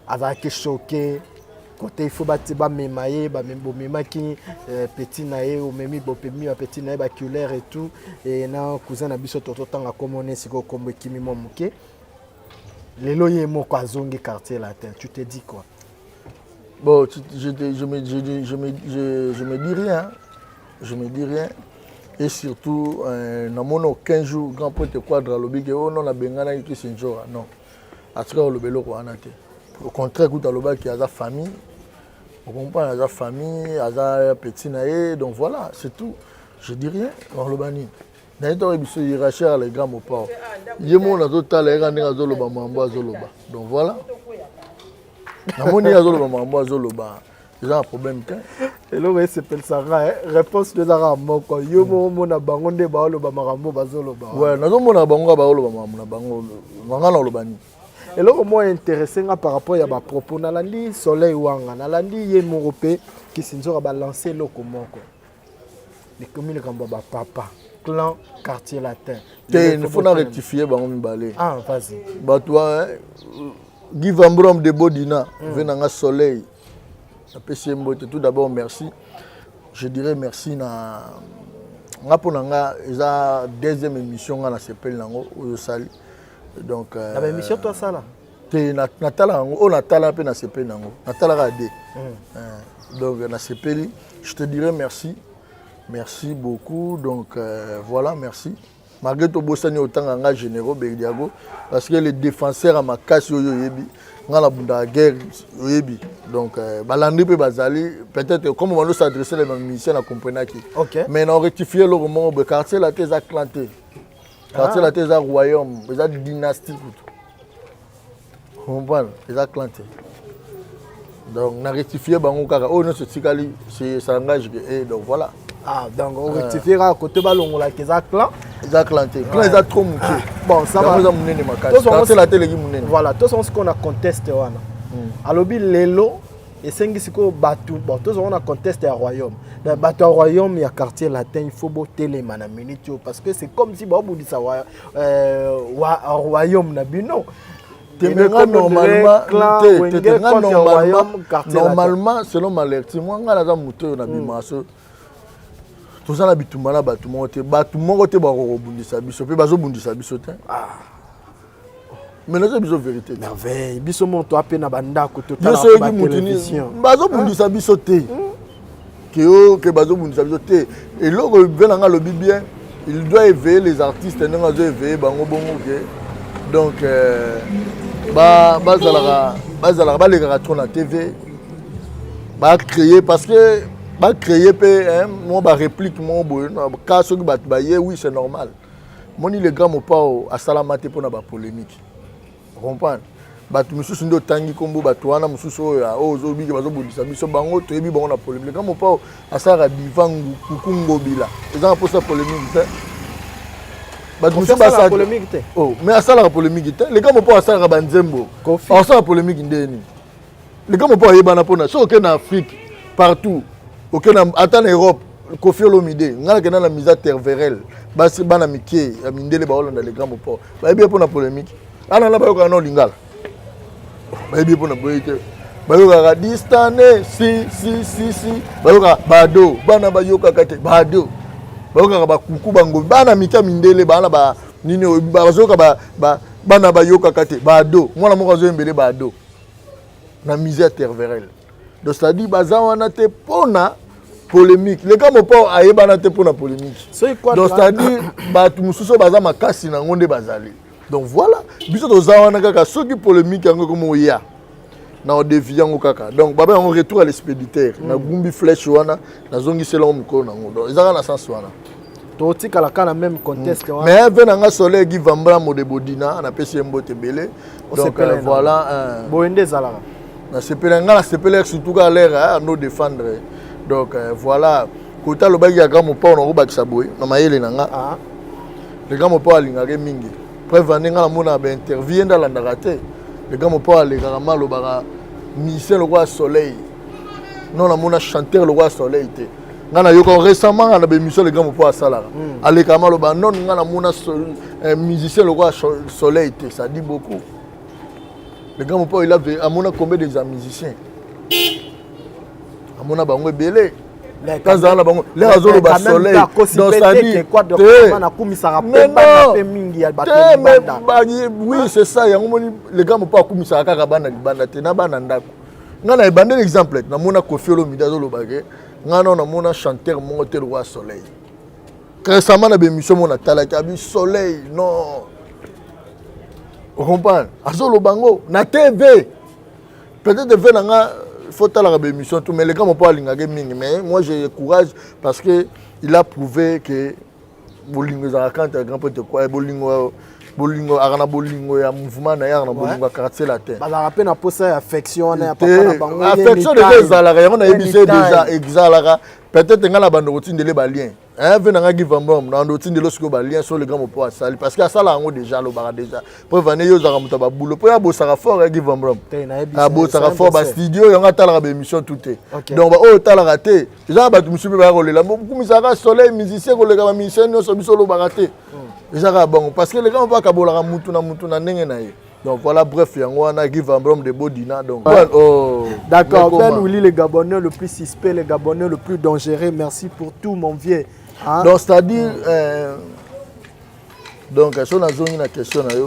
azalaki choqué côté il faut bati bamema ye, bomemaki petit na ye, omemi bopemi ba petit na ye ba couleur et tout, et na cousin na biso tototanga komone sikoyo kombo ekimi mwa moke. Lelo ye moko azongi quartier latin, tu te dis quoi? Bon, tu, je, te, je, me, je, je, me, je, je me dis rien, je me dis rien. Et surtout, namoni 15 jours, grand prêtre Quadra alobi ke oh non, nabenganaki Kisinjora. Non, atika koloba eloko wana te. Au contraire, kuta alobaki aza famille. Ocomprendre, aza famille, aza petit na ye. Donc voilà, c'est tout. Je dis rien. Oloba nini? Naye ntango biso hiérarchie ya le grand Mopao, ye moko nazotala ye kaka ndenge azoloba mambo azoloba. Donc voilà, namoni ye azoloba mambo azoloba, eza na problème te. Eloko esepelisaka, réponse nde ezaka moko. Yo moko omona bango nde baoloba makambo bazoloba. Ouais, nazomona bango kaka baoloba makambo na bango, nanga na oloba nini? Eloko moko intéressé nga par rapport ya bapropos, nalandi Soleil Wanga, nalandi ye moko mpe Kisinzoka balance eloko moko, ekomi likambo ya bapapa clan quartier latin. Te, il faut na rectifier bango mibale. Ah, vas-y. Bato Guy Vambrom de Bodina, ve nanga Soleil, napesi ye mbote. Tout d'abord merci, je dirais merci na nga mpo na nga eza deuxième émission nga nasepeli nango oyo osali. Donc na baémission to asala. Te, natala yango oyo natala mpe nasepeli nango, natalaka de. Donc nasepeli, je te dirais merci, merci beaucoup. Donc voilà, merci. Malgré tobosani otanga nga généraux Berdiago, parce que les défenseurs ya makasi oyo oyebi nga na bundaka guerre oyebi. Donc balandi mpe bazali peut-être comme bando s'adresse na bamusicien na comprenaki. Mais na rectifie eloko moko boye: quartier la te eza clan te, quartier la te eza royaume, eza dynastie kutu, comprendre, eza clan te. Donc na rectifie bango kaka oyo nyonso etikali, ça engage que eh, donc voilà. Ah, donc on rectifie kaka kote balongolaka eza clan. Eza clan te, clan eza trop moke. Bon, ça va. Eza monene makasi, quartier la te eleki monene. Voilà, tozongo sikoyo na contexte wana. Alobi lelo esengi sikoyo bato, bon, tozongo na contexte ya royaume. Donc bato ya royaume ya quartier latin, il faut botelema na minute oyo, parce que c'est comme si baobundisa royaume na bino. Te, mais nga normalement te, te, nga normalement, normalement selon ma lecture, moi nga naza moto oyo nabimaka so toza na bitumba na bato moko te, bato moko te bakokobundisa biso mpe bazobundisa biso te. Mais naza biso vérité. Merveille, biso moko toa mpe na bandako. Nyonso oyebi mutu bazobundisa biso te, ke o ke bazobundisa biso te. Eloko ve na nga alobi bien, il doit éveiller les artistes ndenge azo éveiller bango bongo ke donc bazalaka balekaka trop na TV, bacréer, parce que bacréer mpe mwa baréplique moko boye ka soki bato baye. Oui, c'est normal. Moni le grand Mopao asalama te mpona bapolémique, comprendre. Bato mosusu nde otangi nkombo bato wana mosusu oyo oyo ozobiki bazobundisa biso, bango toyebi bango na polémique. Le grand Mopao asalaka divan kuku ngobila, ezanga mposa polémique te. Bato mosusu basala polémique te. Oh, mais asalaka polémique te. Le grand Mopao asalaka banzembo, asala polémique ndeni? Le grand Mopao ayebana mpona soki oke na Afrique partout, oke na ata na Europe, Kofi Olomide, ngai nakenda na misa Terverel, basi bana mike ya mindele baolanda le grand Mopao, bayebi ye mpona polémique ana na bayokaka na olingala, bayebi ye mpona boye te. Bayokaka distane si si si si, bayokaka bado bana bayokaka te, bado bayokaka bakuku bango bana mike ya mindele bana ba nini bazoyoka bana bayokaka te, bado mwana moko azoyembele bado na musée ya Terverel. Donc c'est-à-dire baza wana te mpona polémique. Le grand Mopao ayebana te mpona polémique. Donc c'est-à-dire bato mosusu oyo baza makasi nango nde bazali. Donc voilà, biso toza wana kaka soki polémique yango ekomi oya na odévie yango kaka. Donc baba yango retour à l'expéditeur, nagumbi flèche wana, nazongisela yango mokolo nango. Donc eza kaka na sens wana. Totikala kaka na même contexte wana. Mais ve na nga Soleil Guy Vambra Modebodina, napesi ye mbote ebele. Donc voilà. Boye nde ezalaka. Nasepela, nga nasepela surtout kaka l'air ano défendre. Donc voilà, kota alobaki ya grand Mopao, nakobakisa boye na mayele na nga. Le grand Mopao alingaka mingi. Preuve ande, nga namona bainterview, ye nde alandaka te. Le grand Mopao alekaka ma alobaka musicien lokola Soleil non, namona chanteur lokola Soleil te. Nga nayoka récemment nga na baémission le grand Mopao asalaka, alekaka ma aloba non, nga namona musicien lokola Soleil te. Ça dit beaucoup. Le grand Mopao, il avait amona combien de musiciens? Amona bango ebele. Tazala na bango lere azoloba Soleil. Donc c'est-à-dire nakumisaka mpe mingi ya bato libanda. Oui, c'est ça. Yango moni, le grand Mopao akumisaka kaka bana libanda te, na bana ndako. Ngai na ebandeli exemple, namona Kofi Olomide azoloba ke ngai nao namona chanteur moko te lokola Soleil. Récemment na baémission mo natalaki, abi Soleil non, ocomprendre, azoloba ngo na TV. Peut-être ve na nga faut talaka baémission tout, mais le grand Mopao alingaki mingi. Mais moi, j'ai courage parce que il a prouvé que bolingo ezalaka entre grand prêtre quoi. Bolingo, bolingo aka na bolingo ya mouvement na ye, aka na bolingo ya Quartier Latin. Bazalaka mpe na posa ya affection wana ya papa na bango. Affection déjà ezalaka, yango nayebi se déjà ezalaka. Peut-être ngai na bando kotindele balien ve na ngai Givambom, na bando otindele sikoyo balien so le grand Mopao asali, parce que asala yango déjà, alobaka déjà. Preuve ane, yo ozalaka moto ya babulo mpo ye abosaka fort ya Givambrom, abosaka fort bastudio, yango atalaka baémission tout te. Donc baoyo otalaka te, eza na bato mosusu mpe baya kolela kumisaka Soleil musicien koleka bamusicien nyonso. Biso olobaka te, eza kaka bango, parce que le grand Mopao akabolaka mutu na mutu na ndenge na ye. Donc voilà, bref, yango wana Guy Vambrom de Bodina. Donc ouais. Oh, d'accord. Ben Willy, le Gabonais le plus suspect, le Gabonais le plus dangereux, merci pour tout, mon vieux, hein? Donc c'est-à-dire donc so nazongi na question na yo,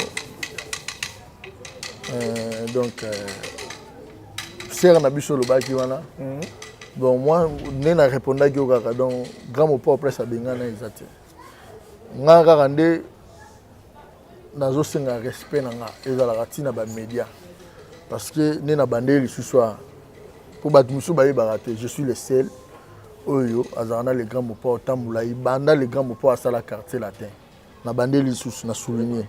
donc sere na biso olobaki wana. Bon, moi nde na répondaki yo kaka. Donc grand Mopao, place abengana eza te. Nga kaka nde nazosenga respect na nga ezalaka ntina bamédia, parce que nde na bandeli lisusu awa mpo bato mosusu bayebaka te, je suis le seul oyo azalaka na le grand Mopao otambola ebanda le grand Mopao asala Quartier Latin. Na bandeli lisusu na souligner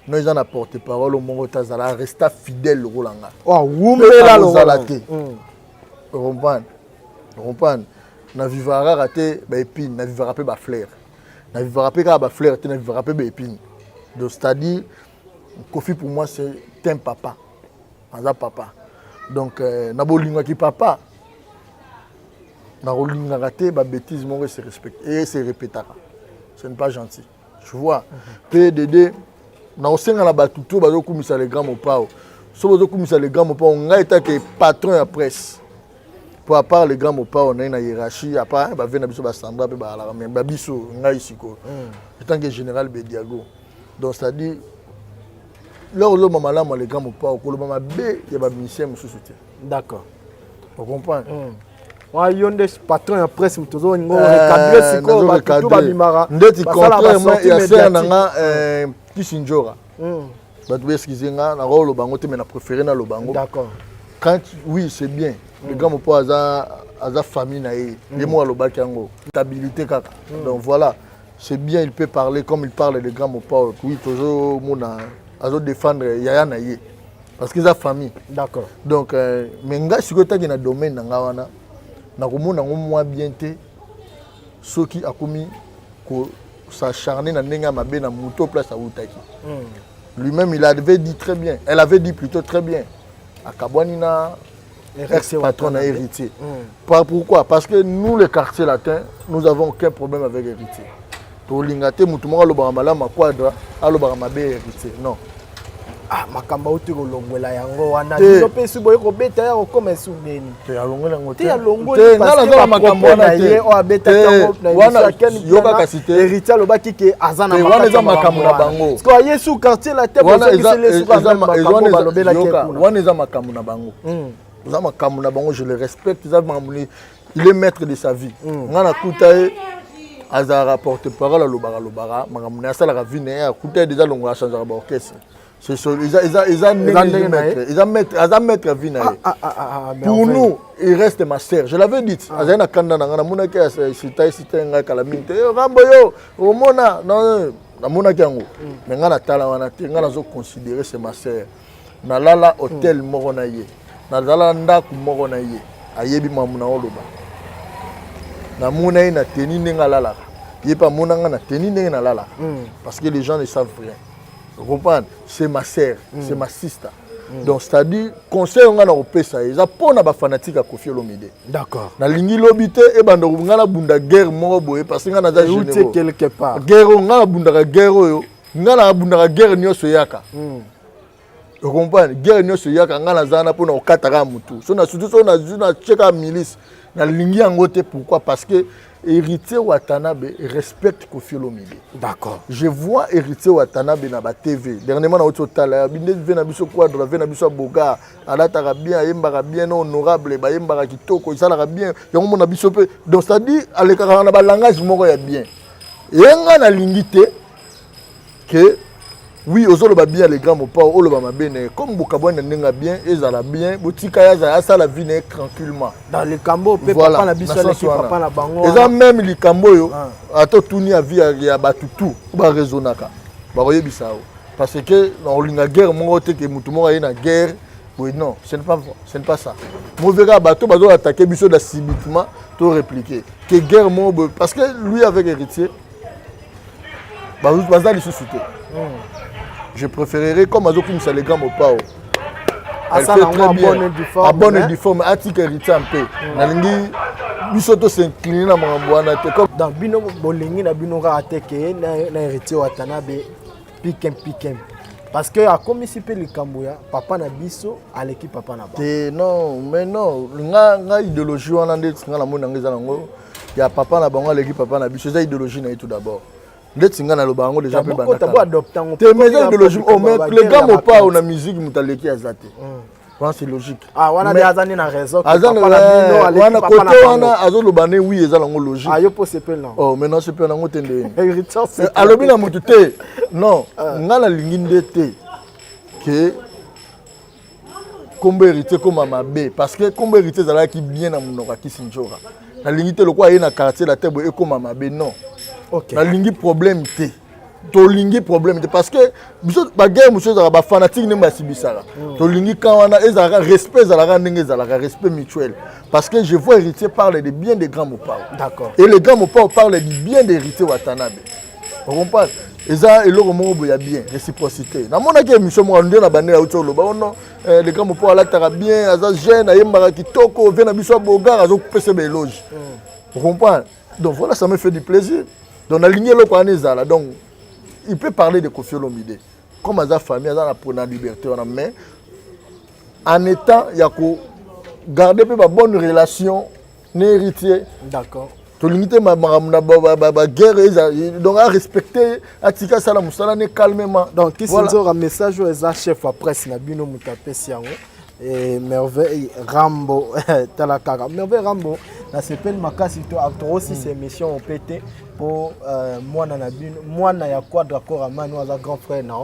no, eza na porte parole moko te azala resta fidèle lokola nga. Wumbela. Ozala te, comprendre, comprendre. Navivaka kaka te baépine, navivaka mpe bafleur, navivaka mpe kaka bafleur te, navivaka mpe baépine. Donc c'est-à-dire Kofi pour moi c'est un papa, aza papa. Donc na bolingaki papa, nakolingaka te babêtise moko ese respecte ese répétaka, ce n'est pas gentil, tu vois. Mpe dede nakosenga na bato to bazokumisa le grand Mopao, so bazokumisa le grand Mopao, ngai etake patron ya presse po à part le grand Mopao naye na hiérarchie, à part bave na biso basandra mpe bazalaka, mais babiso ngai sikoyo etant que général Bediago. Donc c'est à dire lors oloba malamu ya le grand Mopao, koloba mabe ya bamusicien mosusu te. Ocomprendre? Wa yo nde patron ya presse, moto ozolinga recadre sikoyo bato tu babimaka. Ndeti contraire ya sere na nga Kisi Njora, bato baexcuse nga, nakoloba yango te, mais na préféré naloba yango. Quand oui, c'est bien, le grand Mopao aza famille na ye, ye moko alobaki yango, stabilité kaka. Donc voilà, c'est bien, il peut parler comme il parle, le grand Mopao. Oui, tozomona azodéfendre yaya na ye parce que eza famille. Donc mais ngai sikoyo etaki na domaine na ngai wana, nakomona yango mwa bien te soki akomi kos'acharner na ndenge ya mabe na moto place awutaki. Lui-même il avait dit très bien, elle avait dit plutôt très bien, akabwani na ex-patron na Héritier. Pourquoi? Parce que nous, le Quartier Latin, nous avons aucun problème avec Héritier. Tolinga te motu moko alobaka malamu Aquadra, alobaka mabe Héritier, non. Ah, makambo auti kolongwela yango wana, bino mpe esi boye kobeta ya kokoma esu nini? Te, alongoli yango. Te, alongoli. Nga naza na makambo wana te. Oyo abetaki yango na émission, yoka kasi te. Héritier alobaki ke aza na wana eza makambo na bango. Parce que aye su Quartier Latin, bozongiseli esuka makambo balobelaki kuna. Wana eza makambo na bango, eza makambo na bango, je le respecte, eza makambo, il est maître de sa vie. Nga nakuta ye azalaka porte parole, alobaka, alobaka makambo na ye, asalaka vie na ye. Akuta ye déjà longola, achangeaka baorchestre. Eza ndenge maître, eza maître, aza maître vie na ye. Pour nous, il reste ma sœur, je l'avais dit. Azali na kanda na ngai, namonaki sita esita ngai kala mingi te. Rambo, yo omona, namonaki yango, mais ngai natala wana te. Ngai nazoconsidérer, c'est ma sœur. Nalala hôtel moko na ye, nazala ndako moko na ye, ayebi mamu na oloba. Namona ye na teni ndenge alalaka, ye mpe amona ngai na teni ndenge nalalaka, parce que les gens ne savent rien comprendre. C'est ma sœur, c'est ma sister. Donc c'est-à-dire, conseil nga na kopesa ye eza mpo na bafanatique ya Kofi Olomide. Nalingi lobi te ebanda ngai nabunda guerre moko boye, parce que ngai naza quelque part. Guerre oyo ngai nabundaka, guerre oyo ngai nabundaka, guerre nyonso eyaka, ocomprendre, guerre nyonso eyaka, ngai naza wana mpona kokata kaka motu. So na surtout so nazwi natie kaka milice, nalingi yango te. Pourquoi? Parce que Héritier Watanabe respecte Kofi Olomide. Je vois Héritier Watanabe na batv dernièrement, nauti otala binde ve na biso Quadre, ve na biso ya Bogar, alataka bien, ayembaka bien na honorable, bayembaka kitoko, esalaka bien yango mona biso mpe. Donc c'est à dire, alekaka na balangage moko ya bien. Ye nga nalingi te ke oui, ozoloba bien le grand Mopao, oloba mabe na ye comme bokabwani na ndenge ya bien, ezala bien, botika ye azala, asala vie na ye tranquillement. Dans likambo mpe papa na biso aleki papa na bango. Eza même likambo oyo ata otuni ya vie ya bato tu baraisonnaka, bakoyebisa yo, parce que na kolinga guerre moko te ke motu moko aye na guerre boye. Non, ce n'est pas ça. Mauvais kaka bato bazoattaquer biso na subitement to répliquer ke guerre moko boye, parce que lui avec Héritier baza lisusu te. Je préférerais, comme azokumisa le grand Mopao, elle fait très bien en bonne et due forme, atika Héritier mpe. Nalingi biso tos'incline na makambo wana te. Donc bino bolingi na bino kaka te ke na Héritier Watanabe pikem pikem, parce que akomisi mpe likambo ya papa na biso aleki papa na bango. Te, non, mais non, nga idéologie wana nde nga namoni yango, eza nango ya papa na bango aleki papa na biso, eza idéologie na ye tout d'abord. Ndeti nga naloba yango déjà mpe te, mais eza idéologie. Oh, mais le grand Mopao na musique, moto aleki aza te wana, c'est logique. Ah, wana nde aza nde na raison. Aza wana côté wana azoloba ne, oui, eza nango logique. Ah, yo mpo sepeli nango? Oh, mais non, sepeli nango te. Ndeni alobi na motu te? Non, nga nalingi nde te ke kombo Héritier koma mabe, parce que kombo Héritier ezalaki bien na monoko ya Kisi Nzoka. Nalingi te lokola ye na quartier la te boye ekóma mabe, non. Nalingi problème te, tolingi problème te, parce que biso baguerre mosusu ezalaka bafanatique ndenge basibisaka. Tolingi ka wana ezalaka respect, ezalaka ndenge ezalaka respect mutuel, parce que je vois Héritier parle de bien de grand Mopao. Et le grand Mopao parle du bien d'Héritier Watanabe, ocomprendre? Eza eloko moko boye ya bien, réciprocité. Namonaki émission moko nde na bande auti oloba: "Oh non, le grand Mopao alataka bien, aza jeune, ayembaka kitoko, vie na biso ya Bogar azopesa baéloge." Ocomprendre? Donc voilà, ça me fait du plaisir. Donc nalingi eloko wana ezala. Donc il peut parler de Kofi Olomide comme aza famille, aza na liberté wana, mais en étant ya kogarder mpe babonne relation na Héritier. Tolingi te makambo na baguerre eza. Donc arespecte, atika asala mosala ne calmement. Donc Kisi Nzoka, message oyo eza chef ya presse na bino moto apesi yango. Merveille Rambo, tala kaka Merveille Rambo, nasepeli makasi. Tokosisa émission ope te mpo mwana na bino, mwana ya Quadra Koraman oyo aza grand frère na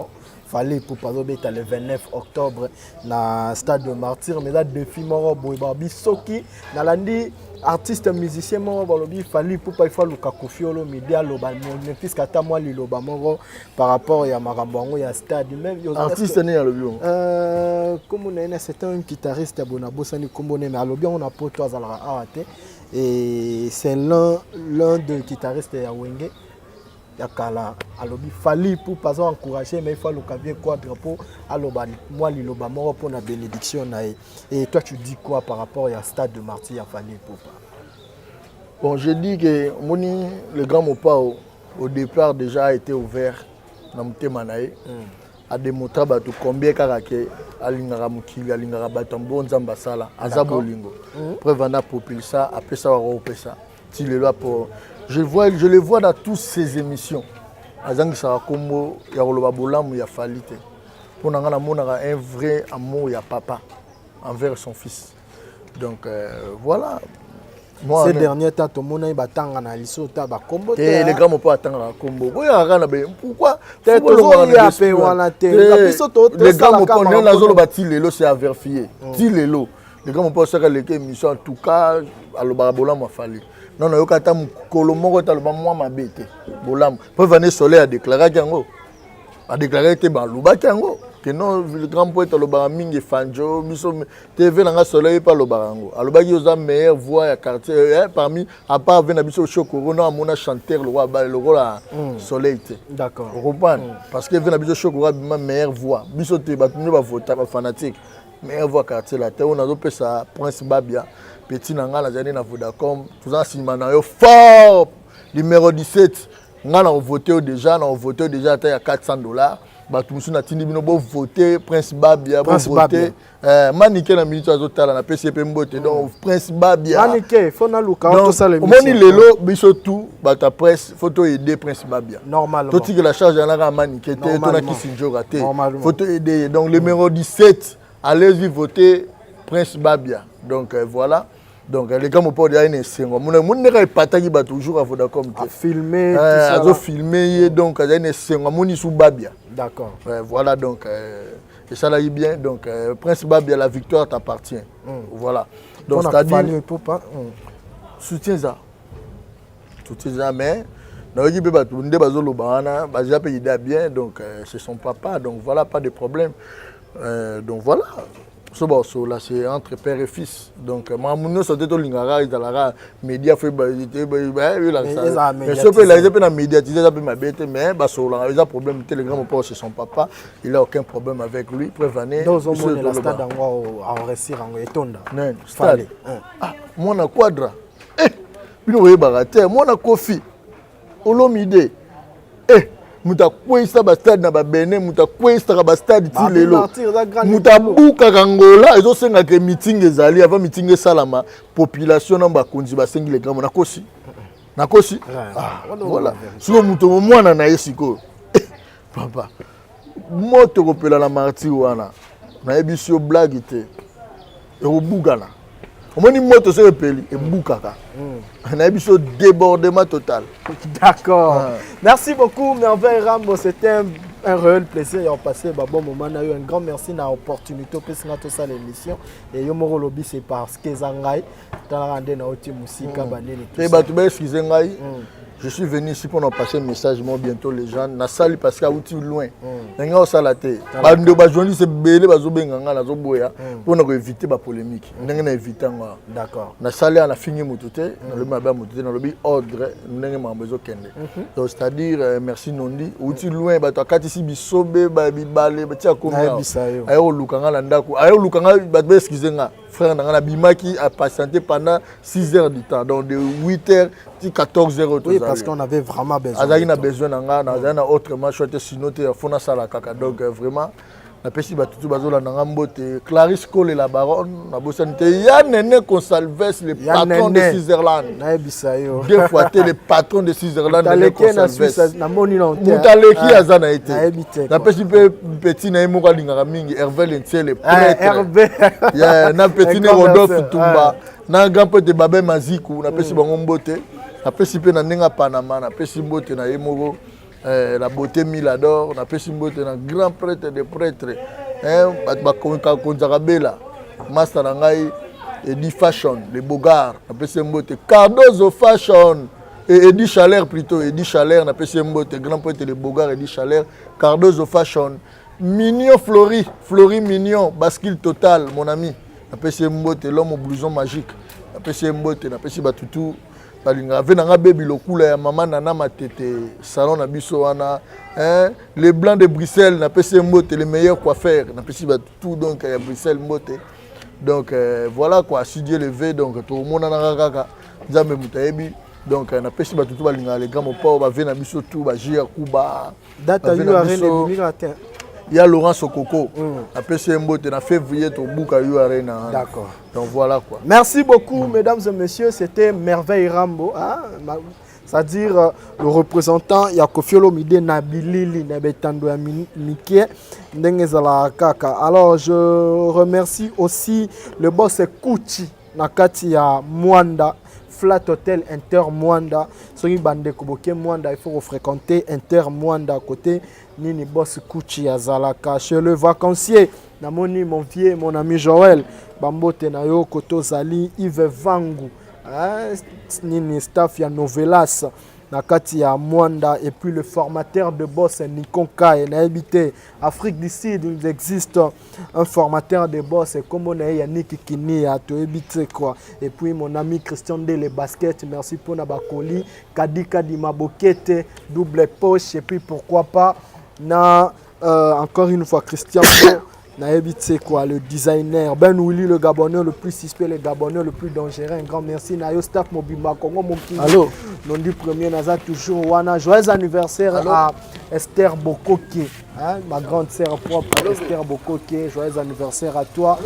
Fally Ipupa, azobeta le 29 octobre na stade de Martyr. Mais eza défi moko boye, babi soki nalandi artiste musicien moko balobi Fally Ipupa ifo aluka Kofi Olomide, aloba ne puisque ata mwa liloba moko par rapport ya makambo yango ya stade même. Artiste nini alobi yango? Kombo na ye na, c'est un guitariste ya boye, nabosani kombo ne, mais alobi yango na poto, azalaka awa te, et c'est l'un de guitariste ya Wenge ya kala. Alobi Fally Ipupa aza encouragé, mais il faut aluka bien Quadre mpo aloba mwa liloba moko mpona bénédiction na ye. Et toi, tu dis quoi par rapport ya stade de Martyr ya Fally Ipupa? Bon, je dis que moni le grand Mopao au départ déjà a été ouvert na motema na ye, adémontra bato combien kaka ke alingaka mokili, alingaka bato mbo Nzambe asala, aza bolingo. Preuve wana apropulsa, apesa waka opesa ti lelo apo. Je le vois dans toutes ses émissions, azangisaka nkombo ya koloba bolamu ya Fally te. Mpo na ngai, namonaka un vrai amour ya papa envers son fils. Donc voilà. Ces derniers temps tomonaki batanga na liso ta bakombo te. Le grand mopao atangaka kombo boyaka kaka na be pourquoi? Te, tozoya mpe wana te. Biso le grand mopao ndenge nazoloba ti lelo, c'est à vérifier. Ti lelo le grand mopao soki aleki émission, en tout cas alobaka bolamu. Afali non, nayoka ata mokolo moko te aloba mwa mabe te, bolamu. Preuve ane Soleil adéclaraki yango, adéclaraki te, balobaki yango ke non, le grand poète alobaka mingi. Efanjo biso TV na nga Soleil mpe alobaka yango, alobaki oza meilleure voix ya quartier, parmi à part ve na biso Chokoro na amona chanteur lokola lokola Soleil te. Ocomprendre? Parce que ve na biso Chokoro abima meilleure voix, biso te, bato nde bavota, bafanatique, meilleure voix quartier la te. Oyo nazopesa Prince Babia, petit na ngai, nazali na Vodacom, toza na nsima na yo fort. Numéro 17, ngai na ovote yo déjà, na ovote yo déjà ata ya 400 $. Bato mosusu natindi bino bovote Prince Babia, bovote Manike na minute azotala, napesi ye mpe mbote. Donc Prince Babia, Manike, faut naluka tosala. Omoni lelo biso tout bato ya presse, faut toaider Prince Babia. Normalement. Totikela charge yana kaka Manike te, tonakisi njoka te, faut toaider ye. Donc numéro 17, allez-y voter Prince Babia. Donc voilà. Donc le grand mopao ya na esengo, amoni ndenge epataki bato jour ya Vodacom te, azofilme ye. Donc azali na esengo, amoni su Babia. Voilà, donc esalaki bien. Donc Prince Babia, la victoire t'appartient. Voilà, donc c'est-à-dire soutien eza, soutien eza, mais nayoki mpe bato nde bazoloba wana, baza mpe idée bien. Donc c'est son papa, donc voilà, pas de problème. Donc voilà, so basola, c'est entre père et fils. Donc makambo nyonso te tolingaka ezalaka média, faut so mpe elakisi mpe na médiatise, eza mpe mabe te, mais basololaka, eza problème te. Le grand mopao, c'est son papa, il a aucun problème avec lui. Preuve année. Stade mwana quadra, bino boyebaka te, mwana Kofi Olomide, moto akweyisa bastade na babene, moto akweyisaka bastade ti lelo, moto abukaka ngola. Ezosengaka meeting ezali avant meeting esalama, population na bakonzi basengi le grand. Nakosi? Nakosi? Voilà, sikoyo moto mwana na ye sikoyo, papa, moto ekopela na Martyr wana, nayebisi yo, blague te, ekobukana. Omoni moto soki epeli, ebukaka, nayebi so, débordement total. D'accord, ah. Merci beaucoup Merveille Rambo, c'était un réel plaisir ya passer ba bon moment na yo. Un grand merci na opportunité opesi nga tosala émission. Et yo moko olobi, c'est parce que eza ngai, talaka nde nauti mosika, banini. Te, bato baexcuse ngai, je suis venu ici pour passer un message. Moi bientôt les gens nasali parce que auti loin, na ngai osala te. Bando bajournaliste ebele bazobenga ngai, nazoboya mpona koéviter bapolémique ndenge na évite yango. Nasali awa, nafingi motu te, nalobi mabe ya motu te, nalobi ordre ndenge makambo ezokende. Donc c'est à dire merci Nondi, outi loin, bato akatisi bisobe, bibale, batia komi aye koluka ngai na ndako, aye koluka ngai. Bato baexcuse nga, frère na ngai, nabimaki apatienté pendant 6 heures du temps, donc de 8 heures ti 14 heures. Oui, parce qu'on avait vraiment besoin. Azalaki na besoin na ngai, nazali na autrement choix te, sinon te faut nasala kaka. Donc vraiment napesi bato tu bazolanda nga mbote. Clarisse Kolela Baronne, nabosani te. Ya Nene Consalves, le patron de Switzerland. Nayebisa yo. Deux fois te, le patron de Switzerland. Nene Consalves, namoni moto aleki aza na ye te. Napesi mpe petit na ye moko alingaka mingi, Hervé Lentiele prêtre, na petit ne Rodolphe Tumba, na grand prêtre Babe Maziku, napesi bango mbote. Napesi mpe na ndenge ya Panama, napesi mbote na ye moko, la beauté Milador. Napesi mbote na grand prêtre de prêtre, bato bakonzaka bela, master na ngai Edi Fashion, le Bogard, napesi mbote. Cardozo Fashion et Edi Chaleur, plutôt Edi Chaleur, napesi mbote. Grand prêtre le Bogard Edi Chaleur, Cardozo Fashion, Mignon Flori, Flori Mignon, Bascule Total, mon ami, napesi mbote. L'homme au blouson magique, napesi mbote. Napesi batutu balingaka ve na nga bebi lokula ya mama Nana Matete, salon na biso wana, hein? Le blanc de Bruxelles, napesi ye mbote. Le meilleur coiffeur, napesi bato tout donc ya Bruxelles mbote. Donc voilà quoi, si Dieu le veut, donc tokomonanaka kaka, Nzambe moto ayebi. Donc napesi bato tout balingaka le grand mopao, bave na biso tout baji ya Kuba. Data ebimika te. Ya Laurent Sokoko, apesi ye mbote. Na février tobuka U Arena. Donc voilà quoi. Merci beaucoup, mesdames et messieurs, c'était Merveille Rambo, hein? C'est-à-dire le représentant ya Koffi Olomide na bilili na betando ya mike ndenge ezalaka kaka. Alors je remercie aussi le boss Kuchi na kati ya Mwanda. Flat Hotel Inter Mwanda. Soki bandeko boke Mwanda, il faut fréquenter Inter Mwanda côté nini boss Kuchi azalaka. Chez le vacancier, namoni mon vieux, mon ami Joël, bambote na yo koto zali Yves Vangu, hein, nini staff ya Novelas na kati ya Mwanda, et puis le formateur de boss Nikon Kai. Nayebi te, Afrique du Sud, il existe un formateur de boss kombo na ye Yannick Kinia, toyebi te quoi. Et puis mon ami Christian Dele Basket, merci mpona bakoli Kadi Kadi Mabokete double poche. Et puis pourquoi pas na encore une fois Christian nayebi te quoi, le designer Ben Willy, le Gabonais le plus suspect, le Gabonais le plus dangereux. Un grand merci na yo, staff mobimba Congo Mokili. Allô. Nondi Premier naza toujours wana. Joyeux anniversaire Allô? À Esther Bokoke, hein, ma grande sœur propre Esther Bokoke, joyeux anniversaire à toi.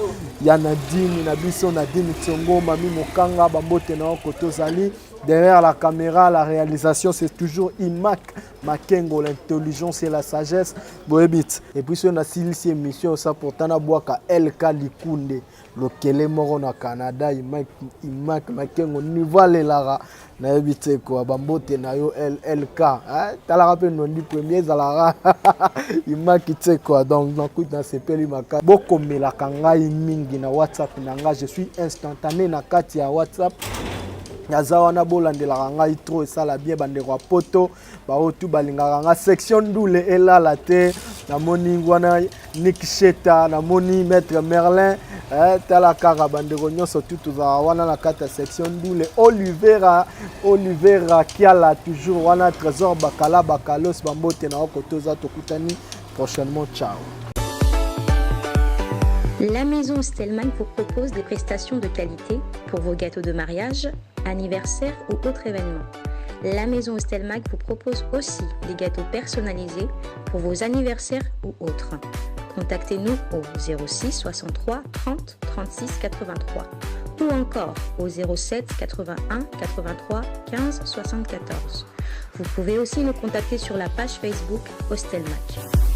Ya Nadine na biso, Nadine Tsongo, Mami Mokanga, bambote na yo koto ozali. Derrière la caméra, la réalisation, c'est toujours Imac Makengo, l'intelligence et la sagesse. Boyebit. Et puis, si on a silisi émission, ça pourtant, na LK Likunde, lokele moko na Canada, Imac, Imac Makengo, niveau alela, nayebi te quoi, bambote na yo LK. Hein? Talaka pe Nondi Premier ezalaka Imaki te quoi. Donc, nakuti nasepeli makasi. Bokomelaka ngai mingi na WhatsApp na ngai, je suis instantané na kati ya WhatsApp. Naza wana, bolandelaka ngai trop, esala bien. Bandeko ya poto baoyo tu balingaka nga, section ndule elala te. Namoni wana Nick Sheta, namoni Maître Merlin, tala kaka bandeko nyonso tu tozalaka wana na kati ya section ndule. Olivera, Olivera Kiala, toujours wana. Trésor Bakala, Bakalos, bambote na oko toza. Tokutani prochainement, ciao. La maison Stellman vous propose des prestations de qualité pour vos gâteaux de mariage, anniversaire ou autres événements. La maison Stelmag vous propose aussi des gâteaux personnalisés pour vos anniversaires ou autres. Contactez-nous au 06 63 30 36 83 ou encore au 07 81 83 15 74. Vous pouvez aussi nous contacter sur la page Facebook Hostelmac.